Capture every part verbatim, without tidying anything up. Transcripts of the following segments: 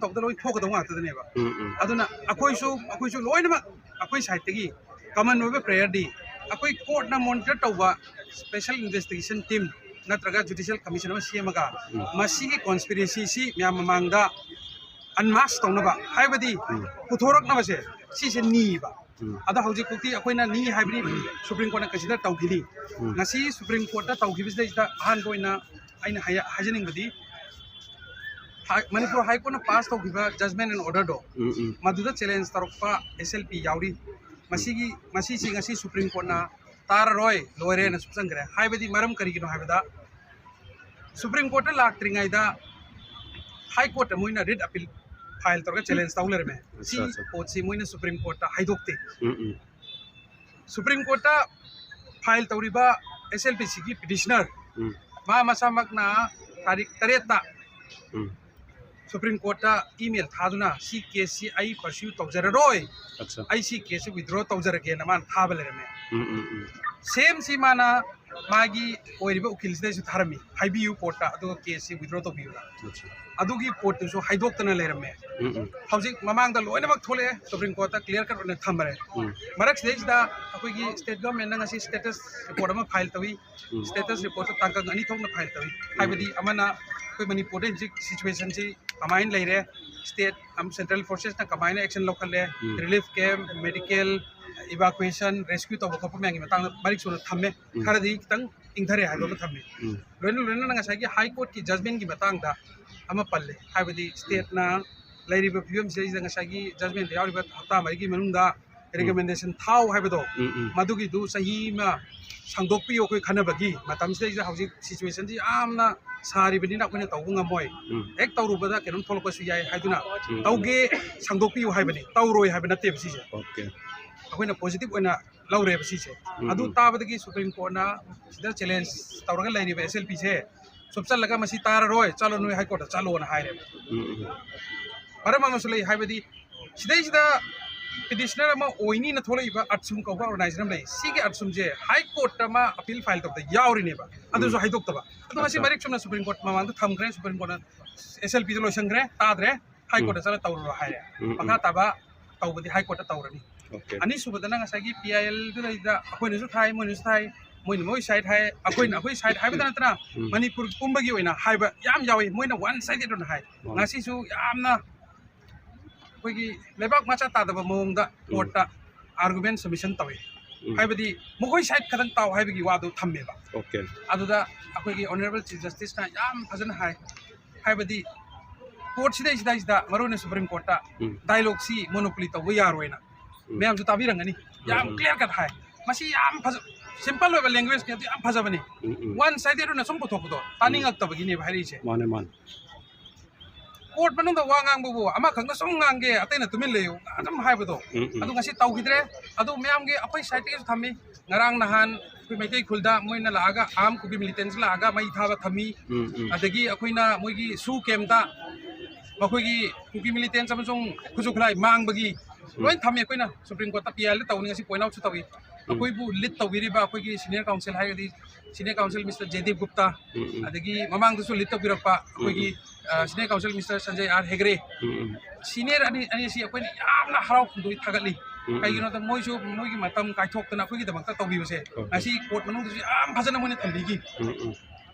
ꯇꯧꯕꯗ ꯂꯣꯏ ꯊꯣꯛꯀꯗꯧꯕ ꯉꯥꯛꯇꯗꯅꯦꯕ꯫ ꯎꯝ, ꯎꯝ꯫ ꯑꯗꯨꯅ ꯑꯩꯈꯣꯏꯁꯨ ꯑꯩꯈꯣꯏꯁꯨ ꯂꯣꯏꯅꯃꯛ ꯑꯩꯈꯣꯏ ꯁꯥꯏꯠꯇꯒꯤ ꯀꯃꯟ ꯑꯣꯏꯕ ꯄ꯭ꯔꯦꯌꯔꯗꯤ ꯑꯩꯈꯣꯏ ꯀꯣꯔꯠꯅ ꯃꯣꯅꯤꯇꯔ ꯇꯧꯕ ꯁ꯭ꯄꯦꯁꯦꯜ ꯏꯟꯚꯦꯁꯇꯤꯒꯦꯁꯟ ꯇꯤꯝ ꯅꯠꯇ꯭ꯔꯒ ꯖꯨꯗꯤꯁꯤꯌꯦꯜ ꯀꯃꯤꯁꯟ ꯑꯃ ꯁꯦꯝꯃꯒ ꯎꯝ꯫ ꯃꯁꯤꯒꯤ ꯀꯣꯟꯁꯄꯤꯔꯦꯁꯤꯁꯤ ꯃꯌꯥꯝ ꯃꯃꯥꯡꯗ ꯑꯟꯃꯥꯁꯛ ꯇꯧꯅꯕ, ꯍꯥꯏꯕꯗꯤ ꯎꯝ꯫ ꯄꯨꯊꯣꯔꯛꯅꯕꯁꯦ ꯁꯤꯁꯦ ꯅꯤꯕ꯫ ꯎꯝ꯫ ꯑꯗꯣ ꯍꯧꯖꯤꯛꯐꯥꯎꯗꯤ ꯑꯩꯈꯣꯏꯅ ꯅꯤ ꯍꯥꯏꯕꯗꯤ ꯁꯨꯄ꯭ꯔꯤꯝ ꯀꯣꯔꯠꯅ ꯀꯟꯁꯤꯗꯔ ꯇꯧꯈꯤꯅꯤ꯫ ꯎꯝ꯫ ꯉꯁꯤ ꯁꯨꯄ꯭ꯔꯤꯝ ꯀꯣꯔꯠꯇ ꯇꯧꯈꯤꯕꯁꯤꯗꯩꯁꯤꯗ ꯑꯍꯥꯟꯕ ꯑꯣꯏꯅ ꯑꯩꯅ ꯍꯥꯏ-, ꯍꯥꯏꯖꯅꯤꯡꯕꯗꯤ ꯍꯥꯏ-, ꯃꯅꯤꯄꯨꯔ ꯍꯥꯏ ꯀꯣꯔꯠꯅ ꯄꯥꯁ ꯇꯧꯈꯤꯕ ꯖꯖꯃꯦꯟ ꯑꯦꯟ ꯑꯣꯔꯗꯔꯗꯣ ꯎꯝ, ꯎꯝ꯫ ꯃꯗꯨꯗ ꯆꯦꯂꯦꯟꯖ ꯇꯧꯔꯛꯄ ꯑꯦꯁ ꯑꯦꯜ ꯄꯤ ꯌꯥꯎꯔꯤ꯫ ꯃꯁꯤꯒꯤ, ꯃꯁꯤꯁꯤ ꯉꯁꯤ ꯁꯨꯄ꯭ꯔꯤꯝ ꯀꯣꯔꯠꯅ ꯇꯥꯔꯔꯣꯏ, ꯂꯣꯏꯔꯦꯅ ꯁꯨꯞꯆꯟꯈ꯭ꯔꯦ꯫ ꯍꯥꯏꯕꯗꯤ ꯃꯔꯝ ꯀꯔꯤꯒꯤꯅꯣ ꯍꯥꯏꯕꯗ ꯁꯨꯄ꯭ꯔꯤꯝ ꯀꯣꯔꯠꯇ ꯂꯥꯛꯇ꯭ꯔꯤꯉꯩꯗ ꯍꯥꯏ ꯀꯣꯔꯠꯇ ꯃꯣꯏꯅ ꯔꯤꯠ ꯑꯄꯤꯜ ꯐꯥꯏꯜ ꯇꯧꯔꯒ ꯆꯦꯂꯦꯟꯖ ꯇꯧ ꯂꯩꯔꯝꯃꯦ꯫ ꯁꯤ ꯑꯠꯆꯥ, ꯑꯠꯆꯥ꯫ ꯄꯣꯠꯁꯤ ꯃꯣꯏꯅ ꯁꯨꯄ꯭ꯔꯤꯝ ꯀꯣꯔꯠꯇ ꯍꯥꯏꯗꯣꯛꯇꯦ꯫ ꯎꯝ, ꯎꯝ꯫ ꯁꯨꯄ꯭ꯔꯤꯝ ꯀꯣꯔꯠꯇ ꯐꯥꯏꯜ ꯇꯧꯔꯤꯕ ꯑꯦꯁ ꯑꯦꯜ ꯄꯤ ꯁꯤꯒꯤ ꯄꯤꯇꯤꯁꯅꯔ ꯎꯝ꯫ ꯃꯥ ꯃꯁꯥꯃꯛꯅ ꯇꯥꯔꯤꯛ ꯇꯔꯦꯠꯇ ꯎꯝ꯫ ꯁꯨꯄ꯭ꯔꯤꯝ ꯀꯣꯔꯠꯇ ꯏꯃꯦꯜ ꯊꯥꯗꯨꯅ ꯁꯤ ꯀꯦꯁꯁꯤ ꯑꯩ ꯄꯔꯁ꯭ꯌꯨ ꯇꯧꯖꯔꯔꯣꯏ, ꯑꯠꯆꯥ꯫ ꯑꯩ ꯁꯤ ꯀꯦꯁꯁꯤ ꯋꯤꯗ꯭ꯔꯣ ꯇꯧꯖꯔꯒꯦꯅ ꯃꯥꯅ ꯊꯥꯕ ꯂꯩꯔꯝꯃꯦ꯫ ꯎꯝ, ꯎꯝ, ꯎꯝ꯫ ꯁꯦꯝꯁꯤ ꯃꯥꯅ ꯃꯥꯒꯤ ꯑꯣꯏꯔꯤꯕ ꯎꯀꯤꯜꯁꯤꯗꯁꯨ ꯊꯥꯔꯝꯃꯤ, ꯍꯥꯏꯕꯤꯌꯨ ꯀꯣꯔꯠꯇ, ꯑꯗꯨꯒ ꯀꯦꯁꯁꯤ ꯋꯤꯗ꯭ꯔꯣ ꯇꯧꯕꯤꯌꯨꯅ꯫ ꯑꯠꯆꯥ꯫ ꯑꯗꯨꯒꯤ ꯄꯣꯠꯇꯨꯁꯨ ꯍꯥꯏꯗꯣꯛꯇꯅ ꯂꯩꯔꯝꯃꯦ꯫ ꯎꯝ, ꯎꯝ꯫ ꯍꯧꯖꯤꯛ ꯃꯃꯥꯡꯗ ꯂꯣꯏꯅꯃꯛ ꯊꯣꯛꯂꯛꯑꯦ, ꯁꯨꯄ꯭ꯔꯤꯝ ꯀꯣꯔꯠꯇ ꯀ꯭ꯂꯤꯌꯥꯔ ꯀꯠ ꯑꯣꯏꯅ ꯊꯝꯃꯔꯦ꯫ ꯎꯝ꯫ ꯃꯔꯛꯁꯤꯗꯩꯁꯤꯗ ꯑꯩꯈꯣꯏꯒꯤ ꯁ꯭ꯇꯦꯠ ꯒꯚꯔꯟꯃꯦꯟꯠꯅ ꯉꯁꯤ ꯁ꯭ꯇꯦꯇꯁ ꯔꯤꯄꯣꯔꯠ ꯑꯃ ꯐꯥꯏꯜ ꯇꯧꯏ꯫ ꯎꯝ꯫ ꯁ꯭ꯇꯦꯇꯁ ꯔꯤꯄꯣꯔꯠꯇ ꯇꯥꯡꯀꯛ ꯑꯅꯤ ꯊꯣꯛꯅ ꯐꯥꯏꯜ ꯇꯧꯏ꯫ ꯎꯝ꯫ ꯍꯥꯏꯕꯗꯤ ꯑꯃꯅ ꯑꯩꯈꯣꯏ ꯃꯅꯤꯄꯨꯔꯗ ꯍꯧꯖꯤꯛ ꯁꯤꯆꯨꯋꯦꯁꯟꯁꯤ ꯀꯃꯥꯏꯅ ꯂꯩꯔꯦ, ꯁ꯭ꯇꯦꯠ ꯑꯃ ꯁꯦꯟꯇ꯭ꯔꯦꯜ ꯐꯣꯔꯁꯦꯁꯅ ꯀꯃꯥꯏꯅ ꯑꯦꯛꯁꯟ ꯂꯧꯈꯠꯂꯦ, ꯎꯝ꯫ ꯔꯤꯂꯤꯐ ꯀꯦꯝꯞ, ꯃꯦꯗꯤꯀꯦꯜ, ꯏꯚꯥꯀ꯭ꯌꯨꯌꯦꯁꯟ, ꯔꯦꯁꯀ꯭ꯌꯨ ꯇꯧꯕ ꯈꯣꯠꯄ ꯃꯌꯥꯝꯒꯤ ꯃꯇꯥꯡꯗ ꯃꯔꯤꯛ ꯆꯨꯝꯅ ꯊꯝꯃꯦ꯫ ꯎꯝ꯫ ꯈꯔꯗꯤ ꯈꯤꯇꯪ ꯏꯪꯊꯔꯦ ꯍꯥꯏꯕ ꯑꯃ ꯊꯝꯃꯦ꯫ ꯎꯝ꯫ ꯂꯣꯏꯅ ꯂꯣꯏꯅꯅ ꯉꯁꯥꯏꯒꯤ ꯍꯥꯏ ꯀꯣꯔꯠꯀꯤ ꯖꯖꯃꯦꯟꯒꯤ ꯃꯇꯥꯡꯗ ꯑꯃ ꯄꯜꯂꯦ, ꯍꯥꯏꯕꯗꯤ ꯁ꯭ꯇꯦꯠꯅ ꯂꯩꯔꯤꯕ ꯐꯤꯕꯝꯁꯤꯗꯩꯁꯤꯗ ꯉꯁꯥꯏꯒꯤ ꯖꯖꯃꯦꯟꯗ ꯌꯥꯎꯔꯤꯕ ꯍꯞꯇꯥ ꯃꯔꯤꯒꯤ ꯃꯅꯨꯡꯗ ꯎꯝ꯫ ꯔꯤꯀꯃꯦꯟꯗꯦꯁꯟ ꯊꯥꯎ ꯍꯥꯏꯕꯗꯣ, ꯎꯝ, ꯎꯝ꯫ ꯃꯗꯨꯒꯤꯗꯨ ꯆꯍꯤ ꯑꯃ ꯁꯥꯡꯗꯣꯛꯄꯤꯌꯨ ꯑꯩꯈꯣꯏ ꯈꯟꯅꯕꯒꯤ꯫ ꯃꯇꯝꯁꯤꯗꯩꯁꯤꯗ ꯍꯧꯖꯤꯛ ꯁꯤꯆꯨꯋꯦꯁꯟꯁꯤ ꯌꯥꯝꯅ ꯁꯥꯔꯤꯕꯅꯤꯅ ꯑꯩꯈꯣꯏꯅ ꯇꯧꯕ ꯉꯝꯃꯣꯏ꯫ ꯎꯝ꯫ ꯍꯦꯛ ꯇꯧꯔꯨꯕꯗ ꯀꯩꯅꯣꯝ ꯊꯣꯛꯂꯛꯄꯁꯨ ꯌꯥꯏ ꯍꯥꯏꯗꯨꯅ ꯎꯝ, ꯎꯝ꯫ ꯇꯧꯒꯦ, ꯁꯥꯡꯗꯣꯛꯄꯤꯌꯨ ꯍꯥꯏꯕꯅꯤ, ꯇꯧꯔꯣꯏ ꯍꯥꯏꯕ ꯅꯠꯇꯦꯕ ꯁꯤꯁꯦ꯫ ꯑꯣꯀꯦ꯫ ꯑꯩꯈꯣꯏꯅ ꯄꯣꯖꯤꯇꯤꯚ ꯑꯣꯏꯅ ꯂꯧꯔꯦꯕ ꯁꯤꯁꯦ꯫ ꯎꯝ, ꯑꯗꯨ ꯎꯝ꯫ ꯇꯥꯕꯗꯒꯤ ꯁꯨꯄ꯭ꯔꯤꯝ ꯀꯣꯔꯠꯅ ꯁꯤꯗ ꯆꯦꯂꯦꯟꯖ ꯇꯧꯔꯒ ꯂꯩꯔꯤꯕ ꯑꯦꯁ ꯑꯦꯜ ꯄꯤꯁꯦ ꯁꯨꯞꯆꯜꯂꯒ ꯃꯁꯤ ꯇꯥꯔꯔꯣꯏ, ꯆꯠꯂꯣ ꯅꯣꯏ ꯍꯥꯏ ꯀꯣꯔꯠꯇ ꯆꯠꯂꯣꯅ ꯍꯥꯏꯔꯦꯕ꯫ ꯎꯝ, ꯎꯝ꯫ ꯃꯔꯝ ꯑꯃꯁꯨ ꯂꯩ, ꯍꯥꯏꯕꯗꯤ ꯁꯤꯗꯩꯁꯤꯗ ꯄꯤꯇꯤꯁꯅꯔ ꯑꯃ ꯑꯣꯏꯅꯤꯅ ꯊꯣꯛꯂꯛꯏꯕ ꯑꯠꯁꯨꯝ ꯀꯧꯕ ꯑꯣꯔꯒꯅꯥꯏꯖꯦꯁꯟ ꯑꯃ ꯂꯩ꯫ ꯁꯤꯒꯤ ꯑꯠꯁꯨꯝꯁꯦ ꯍꯥꯏ ꯀꯣꯔꯠꯇ ꯑꯃ ꯑꯄꯤꯜ ꯐꯥꯏꯜ ꯇꯧꯕꯗ ꯌꯥꯎꯔꯤꯅꯦꯕ, ꯑꯗꯨꯁꯨ ꯎꯝ꯫ ꯍꯥꯏꯗꯣꯛꯇꯕ꯫ ꯑꯗꯣ ꯉꯁꯤ ꯑꯠꯆꯥ꯫ ꯃꯔꯤꯛ ꯆꯨꯝꯅ ꯁꯨꯄ꯭ꯔꯤꯝ ꯀꯣꯔꯠ ꯃꯃꯥꯡꯗ ꯊꯝꯈ꯭ꯔꯦ, ꯁꯨꯄ꯭ꯔꯤꯝ ꯀꯣꯔꯠꯅ ꯑꯦꯁ ꯑꯦꯜ ꯄꯤꯗ ꯂꯣꯏꯁꯟꯈ꯭ꯔꯦ, ꯇꯥꯗ꯭ꯔꯦ꯫ ꯍꯥꯏ ꯀꯣꯔꯠꯇ ꯆꯠꯂ ꯇꯧꯔꯨꯔꯣ ꯍꯥꯏꯔꯦ꯫ ꯎꯝ, ꯎꯝ꯫ ꯃꯈꯥ ꯇꯥꯕ ꯇꯧꯕꯗꯤ ꯍꯥꯏ ꯀꯣꯔꯠꯇ ꯇꯧꯔꯅꯤ꯫ ꯑꯣꯀꯦ꯫ ꯑꯅꯤꯁꯨꯕꯗꯅ ꯉꯁꯥꯏꯒꯤ ꯄꯤ ꯑꯥꯏ ꯑꯦꯜꯗꯨꯗꯩꯗ ꯑꯩꯈꯣꯏꯅꯁꯨ ꯊꯥꯏ, ꯃꯣꯏꯅꯁꯨ ꯊꯥꯏ, ꯃꯣꯏꯅ ꯃꯣꯏ ꯁꯥꯏꯠ ꯍꯥꯏ, ꯑꯩꯈꯣꯏꯅ ꯑꯩꯈꯣꯏ ꯁꯥꯏꯠ ꯍꯥꯏꯕꯗ ꯅꯠꯇꯅ ꯎꯝ꯫ ꯃꯅꯤꯄꯨꯔ ꯄꯨꯝꯕꯒꯤ ꯑꯣꯏꯅ ꯍꯥꯏꯕ ꯌꯥꯝ ꯌꯥꯎꯏ꯫ ꯃꯣꯏꯅ ꯋꯥꯟ ꯁꯥꯏꯗꯦꯗ ꯑꯣꯏꯅ ꯍꯥꯏ꯫ ꯃꯥꯅꯤ꯫ ꯉꯁꯤꯁꯨ ꯌꯥꯝꯅ ꯑꯩꯈꯣꯏꯒꯤ ꯂꯩꯕꯥꯛ ꯃꯆꯥ ꯇꯥꯗꯕ ꯃꯑꯣꯡꯗ ꯎꯝ꯫ ꯀꯣꯔꯠꯇ ꯑꯥꯔꯒꯨꯃꯦꯟ ꯁꯕꯃꯤꯁꯟ ꯇꯧꯏ꯫ ꯎꯝ꯫ ꯍꯥꯏꯕꯗꯤ ꯃꯈꯣꯏ ꯁꯥꯏꯠ ꯈꯛꯇꯪ ꯇꯥꯎ ꯍꯥꯏꯕꯒꯤ ꯋꯥꯗꯨ ꯊꯝꯃꯦꯕ꯫ ꯑꯣꯀꯦ꯫ ꯑꯗꯨꯗ ꯑꯩꯈꯣꯏꯒꯤ ꯑꯣꯅꯔꯦꯕꯜ ꯆꯤꯐ ꯖꯁꯇꯤꯁꯅ ꯌꯥꯝ ꯐꯖꯅ ꯍꯥꯏ꯫ ꯍꯥꯏꯕꯗꯤ ꯀꯣꯔꯠ ꯁꯤꯗꯩꯁꯤꯗꯩꯁꯤꯗ, ꯃꯔꯨꯑꯣꯏꯅ ꯁꯨꯄ꯭ꯔꯤꯝ ꯀꯣꯔꯠꯇ ꯎꯝ꯫ ꯗꯥꯏꯂꯣꯒꯁꯤ ꯃꯣꯅꯣꯄꯣꯂꯤ ꯇꯧꯕ ꯌꯥꯔꯣꯏꯅ ꯎꯝ꯫ ꯃꯌꯥꯝꯁꯨ ꯇꯥꯕꯤꯔꯝꯒꯅꯤ꯫ ꯌꯥꯝ ꯎꯝ꯫ ꯀ꯭ꯂꯤꯌꯥꯔ ꯀꯠ ꯍꯥꯏ꯫ ꯃꯁꯤ ꯌꯥꯝ ꯐꯖ, ꯁꯤꯝꯄꯜ ꯑꯣꯏꯕ ꯂꯦꯡꯒ꯭ꯋꯦꯖꯅꯤ, ꯑꯗꯨ ꯌꯥꯝ ꯐꯖꯕꯅꯤ꯫ ꯎꯝ, ꯎꯝ꯫ ꯋꯥꯟ ꯁꯥꯏꯗꯦꯗ ꯑꯣꯏꯅ ꯁꯨꯝ ꯄꯨꯊꯣꯛꯄꯗꯣ ꯎꯝ꯫ ꯇꯥꯅꯤꯡꯉꯛꯇꯕꯒꯤꯅꯦꯕ ꯍꯥꯏꯔꯛꯏꯁꯦ꯫ ꯃꯥꯅꯦ, ꯃꯥꯅꯦ꯫ ꯀꯣꯔꯠ ꯃꯅꯨꯡꯗ ꯋꯥ ꯉꯥꯡꯕꯕꯨ ꯑꯃꯈꯛꯅ ꯁꯨꯝ ꯉꯥꯡꯒꯦ, ꯑꯇꯩꯅ ꯇꯨꯃꯤꯟ ꯂꯩꯌꯨ ꯑꯗꯨꯝ ꯍꯥꯏꯕꯗꯣ, ꯎꯝ, ꯎꯝ꯫ ꯑꯗꯨ ꯉꯁꯤ ꯇꯧꯈꯤꯗ꯭ꯔꯦ꯫ ꯑꯗꯨ ꯃꯌꯥꯝꯒꯤ ꯑꯩꯈꯣꯏ ꯁꯥꯏꯠꯇꯒꯤꯁꯨ ꯊꯝꯃꯤ꯫ ꯉꯔꯥꯡ ꯅꯍꯥꯟ ꯑꯩꯈꯣꯏ ꯃꯩꯇꯩ ꯈꯨꯜꯗ ꯃꯣꯏꯅ ꯂꯥꯛꯑꯒ, ꯑꯥꯔꯝ ꯀꯨꯀꯤ ꯃꯤꯂꯤꯇꯦꯟꯁ ꯂꯥꯛꯑꯒ ꯃꯩ ꯊꯥꯕ ꯊꯝꯃꯤ꯫ ꯎꯝ, ꯎꯝ꯫ ꯑꯗꯒꯤ ꯑꯩꯈꯣꯏꯅ ꯃꯣꯏꯒꯤ ꯁꯨ ꯀꯦꯝꯇ ꯃꯈꯣꯏꯒꯤ ꯀꯨꯀꯤ ꯃꯤꯂꯤꯇꯦꯟꯁ ꯑꯃꯁꯨꯡ ꯈꯨꯠꯁꯨ ꯈꯨꯠꯂꯥꯏ ꯃꯥꯡꯕꯒꯤ ꯎꯝ꯫ ꯂꯣꯏ ꯊꯝꯃꯤ꯫ ꯑꯩꯈꯣꯏꯅ ꯁꯨꯄ꯭ꯔꯤꯝ ꯀꯣꯔꯠꯇ ꯄꯤ ꯑꯥꯏ ꯑꯦꯜꯗ ꯇꯧꯅꯤ, ꯉꯁꯤ ꯄꯣꯏꯟꯠ ꯑꯥꯎꯠꯁꯨ ꯇꯧꯏ꯫ ꯎꯝ꯫ ꯑꯩꯈꯣꯏꯕꯨ ꯂꯤꯗ ꯇꯧꯕꯤꯔꯤꯕ ꯑꯩꯈꯣꯏꯒꯤ ꯁꯤꯅꯤꯌꯔ ꯀꯥꯎꯟꯁꯤꯜ ꯍꯥꯏꯔꯒꯗꯤ ꯁꯤꯅꯤꯌꯔ ꯀꯥꯎꯟꯁꯤꯜ ꯃꯤꯁꯇꯔ ꯖꯦꯗꯤꯞ ꯒꯨꯞꯇꯥ, ꯎꯝ, ꯎꯝ꯫ ꯑꯗꯒꯤ ꯃꯃꯥꯡꯗꯁꯨ ꯂꯤꯗ ꯇꯧꯕꯤꯔꯛꯄ ꯑꯩꯈꯣꯏꯒꯤ, ꯎꯝ, ꯎꯝ꯫ ꯑ, senior council mister Sanjay R ꯍꯦꯒ꯭ꯔꯦ, ꯎꯝ, ꯎꯝ꯫ ꯁꯤꯅꯤꯌꯔ ꯑꯅꯤ, ꯑꯅꯤꯁꯤ ꯑꯩꯈꯣꯏꯅ ꯌꯥꯝꯅ ꯍꯔꯥꯎ ꯐꯣꯡꯗꯣꯛꯏ, ꯊꯥꯒꯠꯂꯤ꯫ ꯎꯝ, ꯎꯝ꯫ ꯀꯩꯒꯤꯅꯣꯗ ꯃꯣꯏꯁꯨ ꯃꯣꯏꯒꯤ ꯃꯇꯝ ꯀꯥꯏꯊꯣꯛꯇꯅ ꯑꯩꯈꯣꯏꯒꯤꯗꯃꯛꯇ ꯇꯧꯕꯤꯕꯁꯦ ꯍꯣꯏ, ꯍꯣꯏ꯫ ꯉꯁꯤ ꯀꯣꯔꯠ ꯃꯅꯨꯡꯗꯁꯨ ꯌꯥꯝ ꯐꯖꯅ ꯃꯣꯏꯅ ꯊꯝꯕꯤꯈꯤ꯫ ꯎꯝ, ꯎꯝ꯫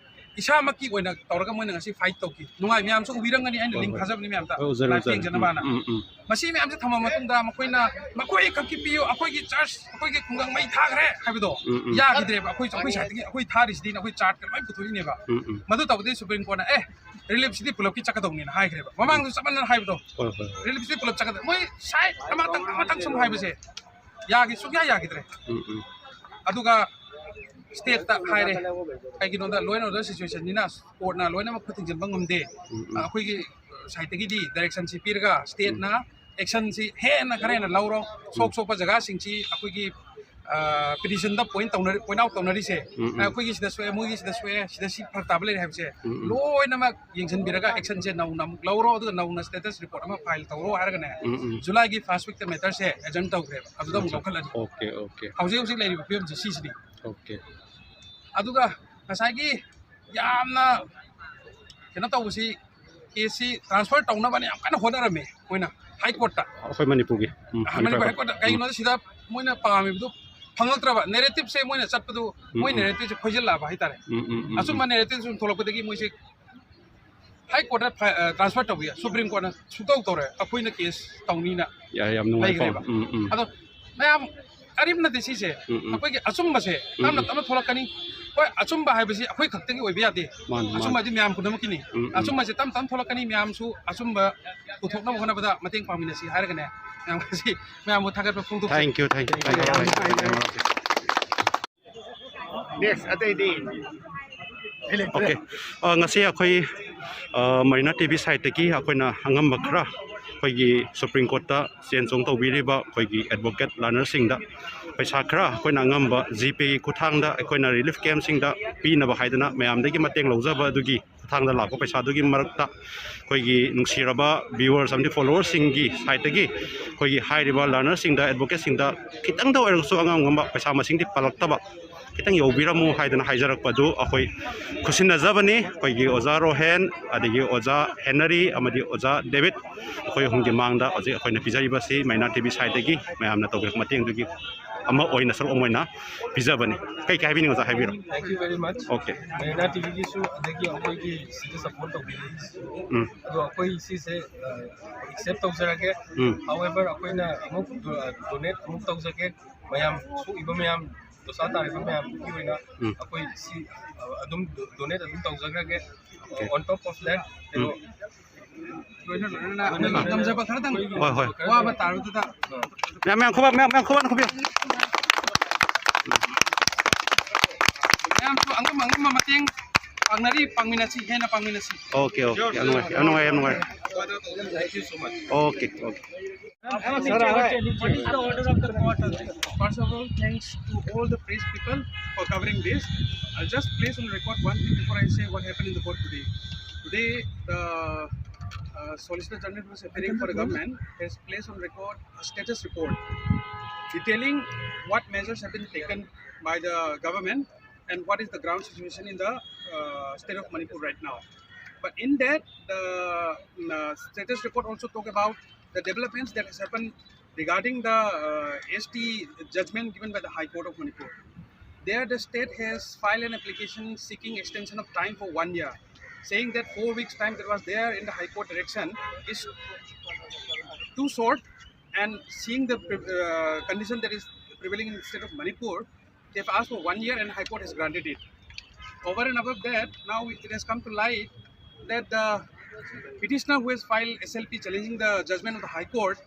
ꯏꯁꯥꯃꯛꯀꯤ ꯑꯣꯏꯅ ꯇꯧꯔꯒ ꯃꯣꯏꯅ ꯉꯁꯤ ꯐꯥꯏꯠ ꯇꯧꯈꯤ꯫ ꯅꯨꯡꯉꯥꯏ, ꯃꯌꯥꯝꯁꯨ ꯎꯕꯤꯔꯝꯒꯅꯤ, ꯑꯩꯅ ꯍꯣꯏ, ꯂꯤꯡ ꯍꯣꯏ꯫ ꯊꯥꯖꯕꯅꯤ ꯃꯌꯥꯝꯗ, ꯍꯣꯏ, ꯎꯖꯔꯦ, ꯂꯥꯏꯐ ꯎꯖꯔꯦ꯫ ꯌꯦꯡꯖꯅꯕꯅ꯫ ꯎꯝ, ꯎꯝ, ꯎꯝ꯫ ꯃꯁꯤ ꯃꯌꯥꯝꯁꯦ ꯊꯝꯃ ꯃꯇꯨꯡꯗ ꯃꯈꯣꯏꯅ, "ꯃꯈꯣꯏ ꯈꯛꯀꯤ ꯄꯤꯌꯨ, ꯑꯩꯈꯣꯏꯒꯤ ꯆꯔꯆ, ꯑꯩꯈꯣꯏꯒꯤ ꯈꯨꯡꯒꯪ ꯃꯩ ꯊꯥꯈ꯭ꯔꯦ" ꯍꯥꯏꯕꯗꯣ ꯎꯝ, ꯎꯝ꯫ ꯌꯥꯈꯤꯗ꯭ꯔꯦꯕ꯫ ꯑꯩꯈꯣꯏ, ꯑꯩꯈꯣꯏ ꯁꯥꯏꯠꯇꯒꯤ ꯑꯩꯈꯣꯏ ꯊꯥꯔꯤꯁꯤꯗꯤ ꯑꯩꯈꯣꯏ ꯆꯥꯔꯠꯀ ꯂꯣꯏ ꯄꯨꯊꯣꯛꯏꯅꯦꯕ꯫ ꯎꯝ, ꯎꯝ꯫ ꯃꯗꯨ ꯇꯧꯕꯗꯒꯤ ꯁꯨꯄ꯭ꯔꯤꯝ ꯀꯣꯔꯠꯅ, "ꯑꯦ, ꯔꯤꯂꯤꯐꯁꯤꯗꯤ ꯄꯨꯂꯞꯀꯤ ꯆꯠꯀꯗꯧꯅꯤꯅ" ꯍꯥꯏꯈ꯭ꯔꯦꯕ꯫ ꯃꯃꯥꯡꯗꯁꯨ ꯆꯞ ꯃꯥꯟꯅꯅ ꯍꯥꯏꯕꯗꯣ, ꯍꯣꯏ, ꯍꯣꯏ, ꯍꯣꯏ꯫ ꯔꯤꯂꯤꯐꯁꯤꯗꯤ ꯄꯨꯂꯞ ꯆꯠꯀꯗꯧ, ꯃꯣꯏ ꯁꯥꯏꯠ ꯑꯃꯇꯪ, ꯑꯃꯇꯪ ꯁꯨꯝ ꯍꯥꯏꯕꯁꯦ ꯌꯥꯈꯤ, ꯁꯨꯡꯌꯥ ꯌꯥꯈꯤꯗ꯭ꯔꯦ꯫ ꯎꯝ, ꯎꯝ꯫ ꯑꯗꯨꯒ ꯁ꯭ꯇꯦꯠꯇ ꯍꯥꯏꯔꯦ, ꯀꯩꯒꯤꯅꯣꯗ ꯂꯣ ꯑꯦꯟ ꯑꯣꯔꯗꯔ ꯁꯤꯆꯨꯋꯦꯁꯟꯅꯤꯅ ꯀꯣꯔꯠꯅ ꯂꯣꯏꯅꯃꯛ ꯈꯨꯠ ꯊꯤꯡꯖꯤꯟꯕ ꯉꯝꯗꯦ꯫ ꯎꯝ, ꯎꯝ꯫ ꯑꯩꯈꯣꯏꯒꯤ ꯁꯥꯏꯠꯇꯒꯤꯗꯤ ꯗꯥꯏꯔꯦꯛꯁꯟꯁꯤ ꯄꯤꯔꯒ ꯁ꯭ꯇꯦꯠꯅ ꯎꯝ꯫ ꯑꯦꯛꯁꯟꯁꯤ ꯍꯦꯟꯅ ꯈꯔ ꯍꯦꯟꯅ ꯂꯧꯔꯣ꯫ ꯁꯣꯛ ꯎꯝ꯫ ꯁꯣꯛꯄ ꯖꯒꯥꯁꯤꯡꯁꯤ ꯑꯩꯈꯣꯏꯒꯤ, ꯑ, ꯄꯤꯇꯤꯁꯟꯗ ꯄꯣꯏꯟ ꯇꯧꯅꯔꯤ, ꯄꯣꯏꯟ ꯑꯥꯎꯠ ꯇꯧꯅꯔꯤꯁꯦ, ꯎꯝ, ꯎꯝ꯫ ꯑꯩꯈꯣꯏꯒꯤ ꯁꯤꯗ ꯁꯣꯛꯑꯦ, ꯃꯣꯏꯒꯤ ꯁꯤꯗ ꯁꯣꯛꯑꯦ, ꯁꯤꯗ ꯁꯤ ꯐꯔꯛ ꯇꯥꯕ ꯂꯩꯔꯦ ꯍꯥꯏꯕꯁꯦ ꯎꯝ, ꯎꯝ꯫ ꯂꯣꯏꯅꯃꯛ ꯌꯦꯡꯁꯤꯟꯕꯤꯔꯒ ꯑꯦꯛꯁꯟꯁꯦ ꯅꯧꯅ ꯑꯃꯨꯛ ꯂꯧꯔꯣ, ꯑꯗꯨꯒ ꯅꯧꯅ ꯁ꯭ꯇꯦꯇꯁ ꯔꯤꯄꯣꯔꯠ ꯑꯃ ꯐꯥꯏꯜ ꯇꯧꯔꯣ ꯍꯥꯏꯔꯒꯅꯦ, ꯎꯝ, ꯎꯝ꯫ ꯖꯨꯂꯥꯏꯒꯤ ꯐꯥꯔꯁ ꯋꯤꯛꯇ ꯃꯦꯇꯔꯁꯦ ꯑꯦꯖꯟ ꯇꯧꯈ꯭ꯔꯦꯕ, ꯑꯗꯨꯗ ꯑꯃꯨꯛ ꯑꯠꯆꯥ꯫ ꯂꯧꯈꯠꯂꯅꯤ꯫ Okay, okay. ꯍꯧꯖꯤꯛ ꯍꯧꯖꯤꯛ ꯂꯩꯔꯤꯕ ꯐꯤꯕꯝꯁꯦ ꯁꯤꯁꯤꯅꯤ꯫ ꯑꯣꯀꯦ꯫ ꯑꯗꯨꯒ ꯉꯁꯥꯏꯒꯤ ꯌꯥꯝꯅ ꯀꯩꯅꯣ ꯇꯧꯕꯁꯤ, ꯀꯦꯁꯁꯤ ꯇ꯭ꯔꯥꯟꯁꯐꯔ ꯇꯧꯅꯕꯅ ꯌꯥꯝ ꯀꯟꯅ ꯍꯣꯠꯅꯔꯝꯃꯦ ꯃꯣꯏꯅ ꯍꯥꯏ ꯀꯣꯔꯠꯇ꯫ ꯑꯩꯈꯣꯏ ꯃꯅꯤꯄꯨꯔꯒꯤ꯫ ꯎꯝ, ꯃꯅꯤꯄꯨꯔ ꯃꯅꯤꯄꯨꯔ ꯍꯥꯏ ꯀꯣꯔꯠꯇ꯫ ꯀꯩꯒꯤꯅꯣꯗ ꯁꯤꯗ ꯃꯣꯏꯅ ꯄꯥꯝꯃꯤꯕꯗꯨ ꯐꯪꯉꯛꯇ꯭ꯔꯕ, ꯅꯦꯔꯦꯇꯤꯞꯁꯦ ꯃꯣꯏꯅ ꯆꯠꯄꯗꯨ, ꯎꯝ, ꯃꯣꯏ ꯎꯝ꯫ ꯅꯦꯔꯦꯇꯤꯞꯁꯦ ꯈꯣꯏꯖꯤꯜꯂꯛꯑꯕ ꯍꯥꯏꯇꯥꯔꯦ꯫ ꯎꯝ, ꯎꯝ, ꯎꯝ, ꯑꯆꯨꯝꯕ ꯎꯝ꯫ ꯅꯦꯔꯦꯇꯤꯞ ꯁꯨꯝ ꯊꯣꯛꯂꯛꯄꯗꯒꯤ ꯃꯣꯏꯁꯦ ꯍꯥꯏ ꯀꯣꯔꯠꯇ ꯐ-, ꯑ, ꯇ꯭ꯔꯥꯟꯁꯐꯔ ꯇꯧꯕ ꯌꯥꯏ, ꯁꯨꯄ꯭ꯔꯤꯝ ꯀꯣꯔꯠꯅ ꯁꯨꯛꯇꯧ ꯇꯧꯔꯦ, ꯑꯩꯈꯣꯏꯅ ꯀꯦꯁ ꯇꯧꯅꯤꯅ ꯌꯥꯏ, ꯌꯥꯝ ꯅꯨꯡꯉꯥꯏꯀꯣ꯫ ꯂꯩꯈ꯭ꯔꯦꯕ꯫ ꯎꯝ, ꯎꯝ꯫ ꯑꯗꯣ ꯃꯌꯥꯝ ꯑꯔꯤꯕ ꯅꯠꯇꯦ ꯁꯤꯁꯦ꯫ ꯎꯝ, ꯎꯝ꯫ ꯑꯩꯈꯣꯏꯒꯤ ꯑꯆꯨꯝꯕꯁꯦ ꯎꯝ, ꯇꯞꯅ ꯎꯝ꯫ ꯇꯞꯅ ꯊꯣꯛꯂꯛꯀꯅꯤ꯫ ꯍꯣꯏ, ꯑꯆꯨꯝꯕ ꯍꯥꯏꯕꯁꯤ ꯑꯩꯈꯣꯏ ꯈꯛꯇꯒꯤ ꯑꯣꯏꯕ ꯌꯥꯗꯦ꯫ ꯃꯥꯅꯤ, ꯃꯥꯅꯤ꯫ ꯑꯆꯨꯝꯕ ꯍꯥꯏꯗꯤ ꯃꯌꯥꯝ ꯄꯨꯝꯅꯃꯛꯀꯤꯅꯤ꯫ ꯎꯝ, ꯎꯝ꯫ ꯑꯆꯨꯝꯕꯁꯦ ꯇꯞ ꯇꯞꯅ ꯊꯣꯛꯂꯛꯀꯅꯤ꯫ ꯃꯌꯥꯝꯁꯨ ꯑꯆꯨꯝꯕ ꯄꯨꯊꯣꯛꯅꯕ ꯍꯣꯠꯅꯕꯗ ꯃꯇꯦꯡ ꯄꯥꯡꯃꯤꯟꯅꯁꯤ ꯍꯥꯏꯔꯒꯅꯦ꯫ ꯃꯌꯥꯝ ꯉꯁꯤ ꯃꯌꯥꯝꯕꯨ ꯊꯥꯒꯠꯄ ꯐꯣꯡꯗꯣꯛꯆꯔꯤ꯫ Thank you, thank you, thank you, thank you, thank you꯫ Next, ꯑꯇꯩꯗꯤ? ꯑꯣꯀꯦ꯫ ꯑ, ꯉꯁꯤ ꯑꯩꯈꯣꯏ, ꯑ, ꯃꯔꯤꯅꯥ ꯇꯤ ꯚꯤ ꯁꯥꯏꯠꯇꯒꯤ ꯑꯩꯈꯣꯏꯅ ꯑꯉꯝꯕ ꯈꯔ ꯑꯩꯈꯣꯏꯒꯤ ꯁꯨꯄ꯭ꯔꯤꯝ ꯀꯣꯔꯠꯇ ꯆꯦꯟ ꯆꯣꯡ ꯇꯧꯕꯤꯔꯤꯕ ꯑꯩꯈꯣꯏꯒꯤ ꯑꯦꯗꯚꯣꯀꯦꯠ ꯂꯔꯅꯔꯁꯤꯡꯗ ꯄꯩꯁꯥ ꯈꯔ ꯑꯩꯈꯣꯏꯅ ꯑꯉꯝꯕ ꯖꯤꯄꯦꯒꯤ ꯈꯨꯠꯊꯥꯡꯗ ꯑꯩꯈꯣꯏꯅ ꯔꯤꯂꯤꯐ ꯀꯦꯝꯞꯁꯤꯡꯗ ꯄꯤꯅꯕ ꯍꯥꯏꯗꯅ ꯃꯌꯥꯝꯗꯒꯤ ꯃꯇꯦꯡ ꯂꯧꯖꯕ ꯑꯗꯨꯒꯤ ꯈꯨꯠꯊꯥꯡꯗ ꯂꯥꯛꯄ ꯄꯩꯁꯥꯗꯨꯒꯤ ꯃꯔꯛꯇ ꯑꯩꯈꯣꯏꯒꯤ ꯅꯨꯡꯁꯤꯔꯕ ꯚ꯭ꯌꯨꯋꯔꯁ ꯑꯃꯗꯤ ꯐꯣꯂꯣꯋꯔꯁꯤꯡꯒꯤ ꯁꯥꯏꯠꯇꯒꯤ ꯑꯩꯈꯣꯏꯒꯤ ꯍꯥꯏꯔꯤꯕ ꯂꯔꯅꯔꯁꯤꯡꯗ, ꯑꯦꯗꯚꯣꯀꯦꯠꯁꯤꯡꯗ ꯈꯤꯇꯪꯗ ꯑꯣꯏꯔꯒꯁꯨ ꯑꯉꯝ ꯑꯉꯝꯕ ꯄꯩꯁꯥ ꯃꯁꯤꯡꯗꯤ ꯄꯜꯂꯛꯇꯕ ꯈꯤꯇꯪ ꯌꯧꯕꯤꯔꯝꯃꯨ ꯍꯥꯏꯗꯅ ꯍꯥꯏꯖꯔꯛꯄꯗꯨ ꯑꯩꯈꯣꯏ ꯈꯨꯠꯁꯤꯟꯅꯖꯕꯅꯤ꯫ ꯑꯩꯈꯣꯏꯒꯤ ꯑꯣꯖꯥ ꯔꯣꯍꯦꯟ, ꯑꯗꯒꯤ ꯑꯣꯖꯥ ꯍꯦꯅꯔꯤ ꯑꯃꯗꯤ ꯑꯣꯖꯥ ꯗꯦꯕꯤꯠ, ꯑꯩꯈꯣꯏ ꯑꯍꯨꯝꯒꯤ ꯃꯥꯡꯗ ꯍꯧꯖꯤꯛ ꯑꯩꯈꯣꯏꯅ ꯄꯤꯖꯔꯤꯕꯁꯤ ꯃꯔꯤꯅꯥ ꯇꯤ ꯚꯤ ꯁꯥꯏꯠꯇꯒꯤ ꯃꯌꯥꯝꯅ ꯇꯧꯕꯤꯔꯛꯄ ꯃꯇꯦꯡꯗꯨꯒꯤ ꯑꯃ ꯑꯣꯏꯅ, ꯁꯔꯨꯛ ꯑꯃ ꯑꯣꯏꯅ ꯄꯤꯖꯕꯅꯤ꯫ ꯀꯩ ꯀꯩ ꯍꯥꯏꯕꯤꯅꯤꯡꯉꯤ ꯑꯣꯖꯥ, ꯍꯥꯏꯕꯤꯔꯣ꯫ Thank you very much. Okay. ꯃꯔꯤꯅꯥ ꯇꯤ ꯚꯤꯒꯤꯁꯨ ꯑꯗꯒꯤ ꯑꯩꯈꯣꯏꯒꯤ ꯁꯤꯗ ꯁꯞꯄꯣꯔꯠ ꯇꯧꯕꯤꯔꯛꯏꯁꯤꯁꯨ, ꯎꯝ꯫ ꯑꯗꯣ ꯑꯩꯈꯣꯏ ꯁꯤꯁꯦ, ꯑ, ꯑꯦꯛꯁꯦꯞ ꯇꯧꯖꯔꯒꯦ꯫ ꯎꯝ꯫ However, ꯑꯩꯈꯣꯏꯅ ꯑꯃꯨꯛ ꯗꯣ-, ꯗꯣꯅꯦꯠ ꯑꯃꯨꯛ ꯇꯧꯖꯒꯦ꯫ ꯃꯌꯥꯝ ꯁꯣꯛꯏꯕ ꯃꯌꯥꯝ, ꯗꯣꯁꯥ ꯇꯥꯔꯤꯕ ꯃꯌꯥꯝꯗꯨꯒꯤ ꯑꯣꯏꯅ ꯎꯝ꯫ ꯑꯩꯈꯣꯏ ꯁꯤ, ꯑ, ꯑꯗꯨꯝ ꯗꯣ-, ꯗꯣꯅꯦꯠ ꯑꯗꯨꯝ ꯇꯧꯖꯈ꯭ꯔꯒꯦ꯫ Okay. On top of that, um. ꯀꯩꯅꯣ, ꯂꯣꯏꯅ ꯂꯣꯏꯅꯅ ꯉꯝꯖꯕ ꯈꯔꯗꯪ, ꯍꯣꯏ, ꯍꯣꯏ꯫ ꯋꯥꯕ ꯇꯥꯔꯗꯨꯗ꯫ ꯃꯌꯥꯝ, ꯃꯌꯥꯝ ꯈꯨꯕꯥꯛ, ꯃꯌꯥꯝ, ꯃꯌꯥꯝ ꯈꯨꯕꯥꯛ ꯈꯨꯕꯤꯌꯨ꯫ ꯃꯌꯥꯝꯁꯨ ꯑꯉꯝ ꯑꯉꯝꯕ ꯃꯇꯦꯡ ꯄꯥꯡꯅꯔꯤ, ꯄꯥꯡꯃꯤꯟꯅꯁꯤ, ꯍꯦꯟꯅ ꯄꯥꯡꯃꯤꯟꯅꯁꯤ꯫ Okay, okay. ꯌꯥꯝ ꯅꯨꯡꯉꯥꯏ, ꯌꯥꯝ ꯅꯨꯡꯉꯥꯏ, ꯌꯥꯝ ꯅꯨꯡꯉꯥꯏ꯫ Thank you so much. Okay, okay. What is the order of the court? First of all, thanks to all the press people for covering this. I'll just place on record one thing before I say what happened in the court today. Today, the, uh, Solicitor General who is appearing for the government has placed on record a status report detailing what measures have been taken by the government and what is the ground situation in the, uh, state of Manipur right now. But in that, the uh, status report also talk about the developments that has happened regarding the uh, S T judgment given by the High Court of Manipur. There, the state has filed an application seeking extension of time for one year, saying that four weeks time that was there in the High Court direction is too short, and seeing the uh, condition that is prevailing in the state of Manipur, they've asked for one year and High Court has granted it. Over and above that, now it has come to light that the petitioner who has filed S L P challenging the judgment of the High Court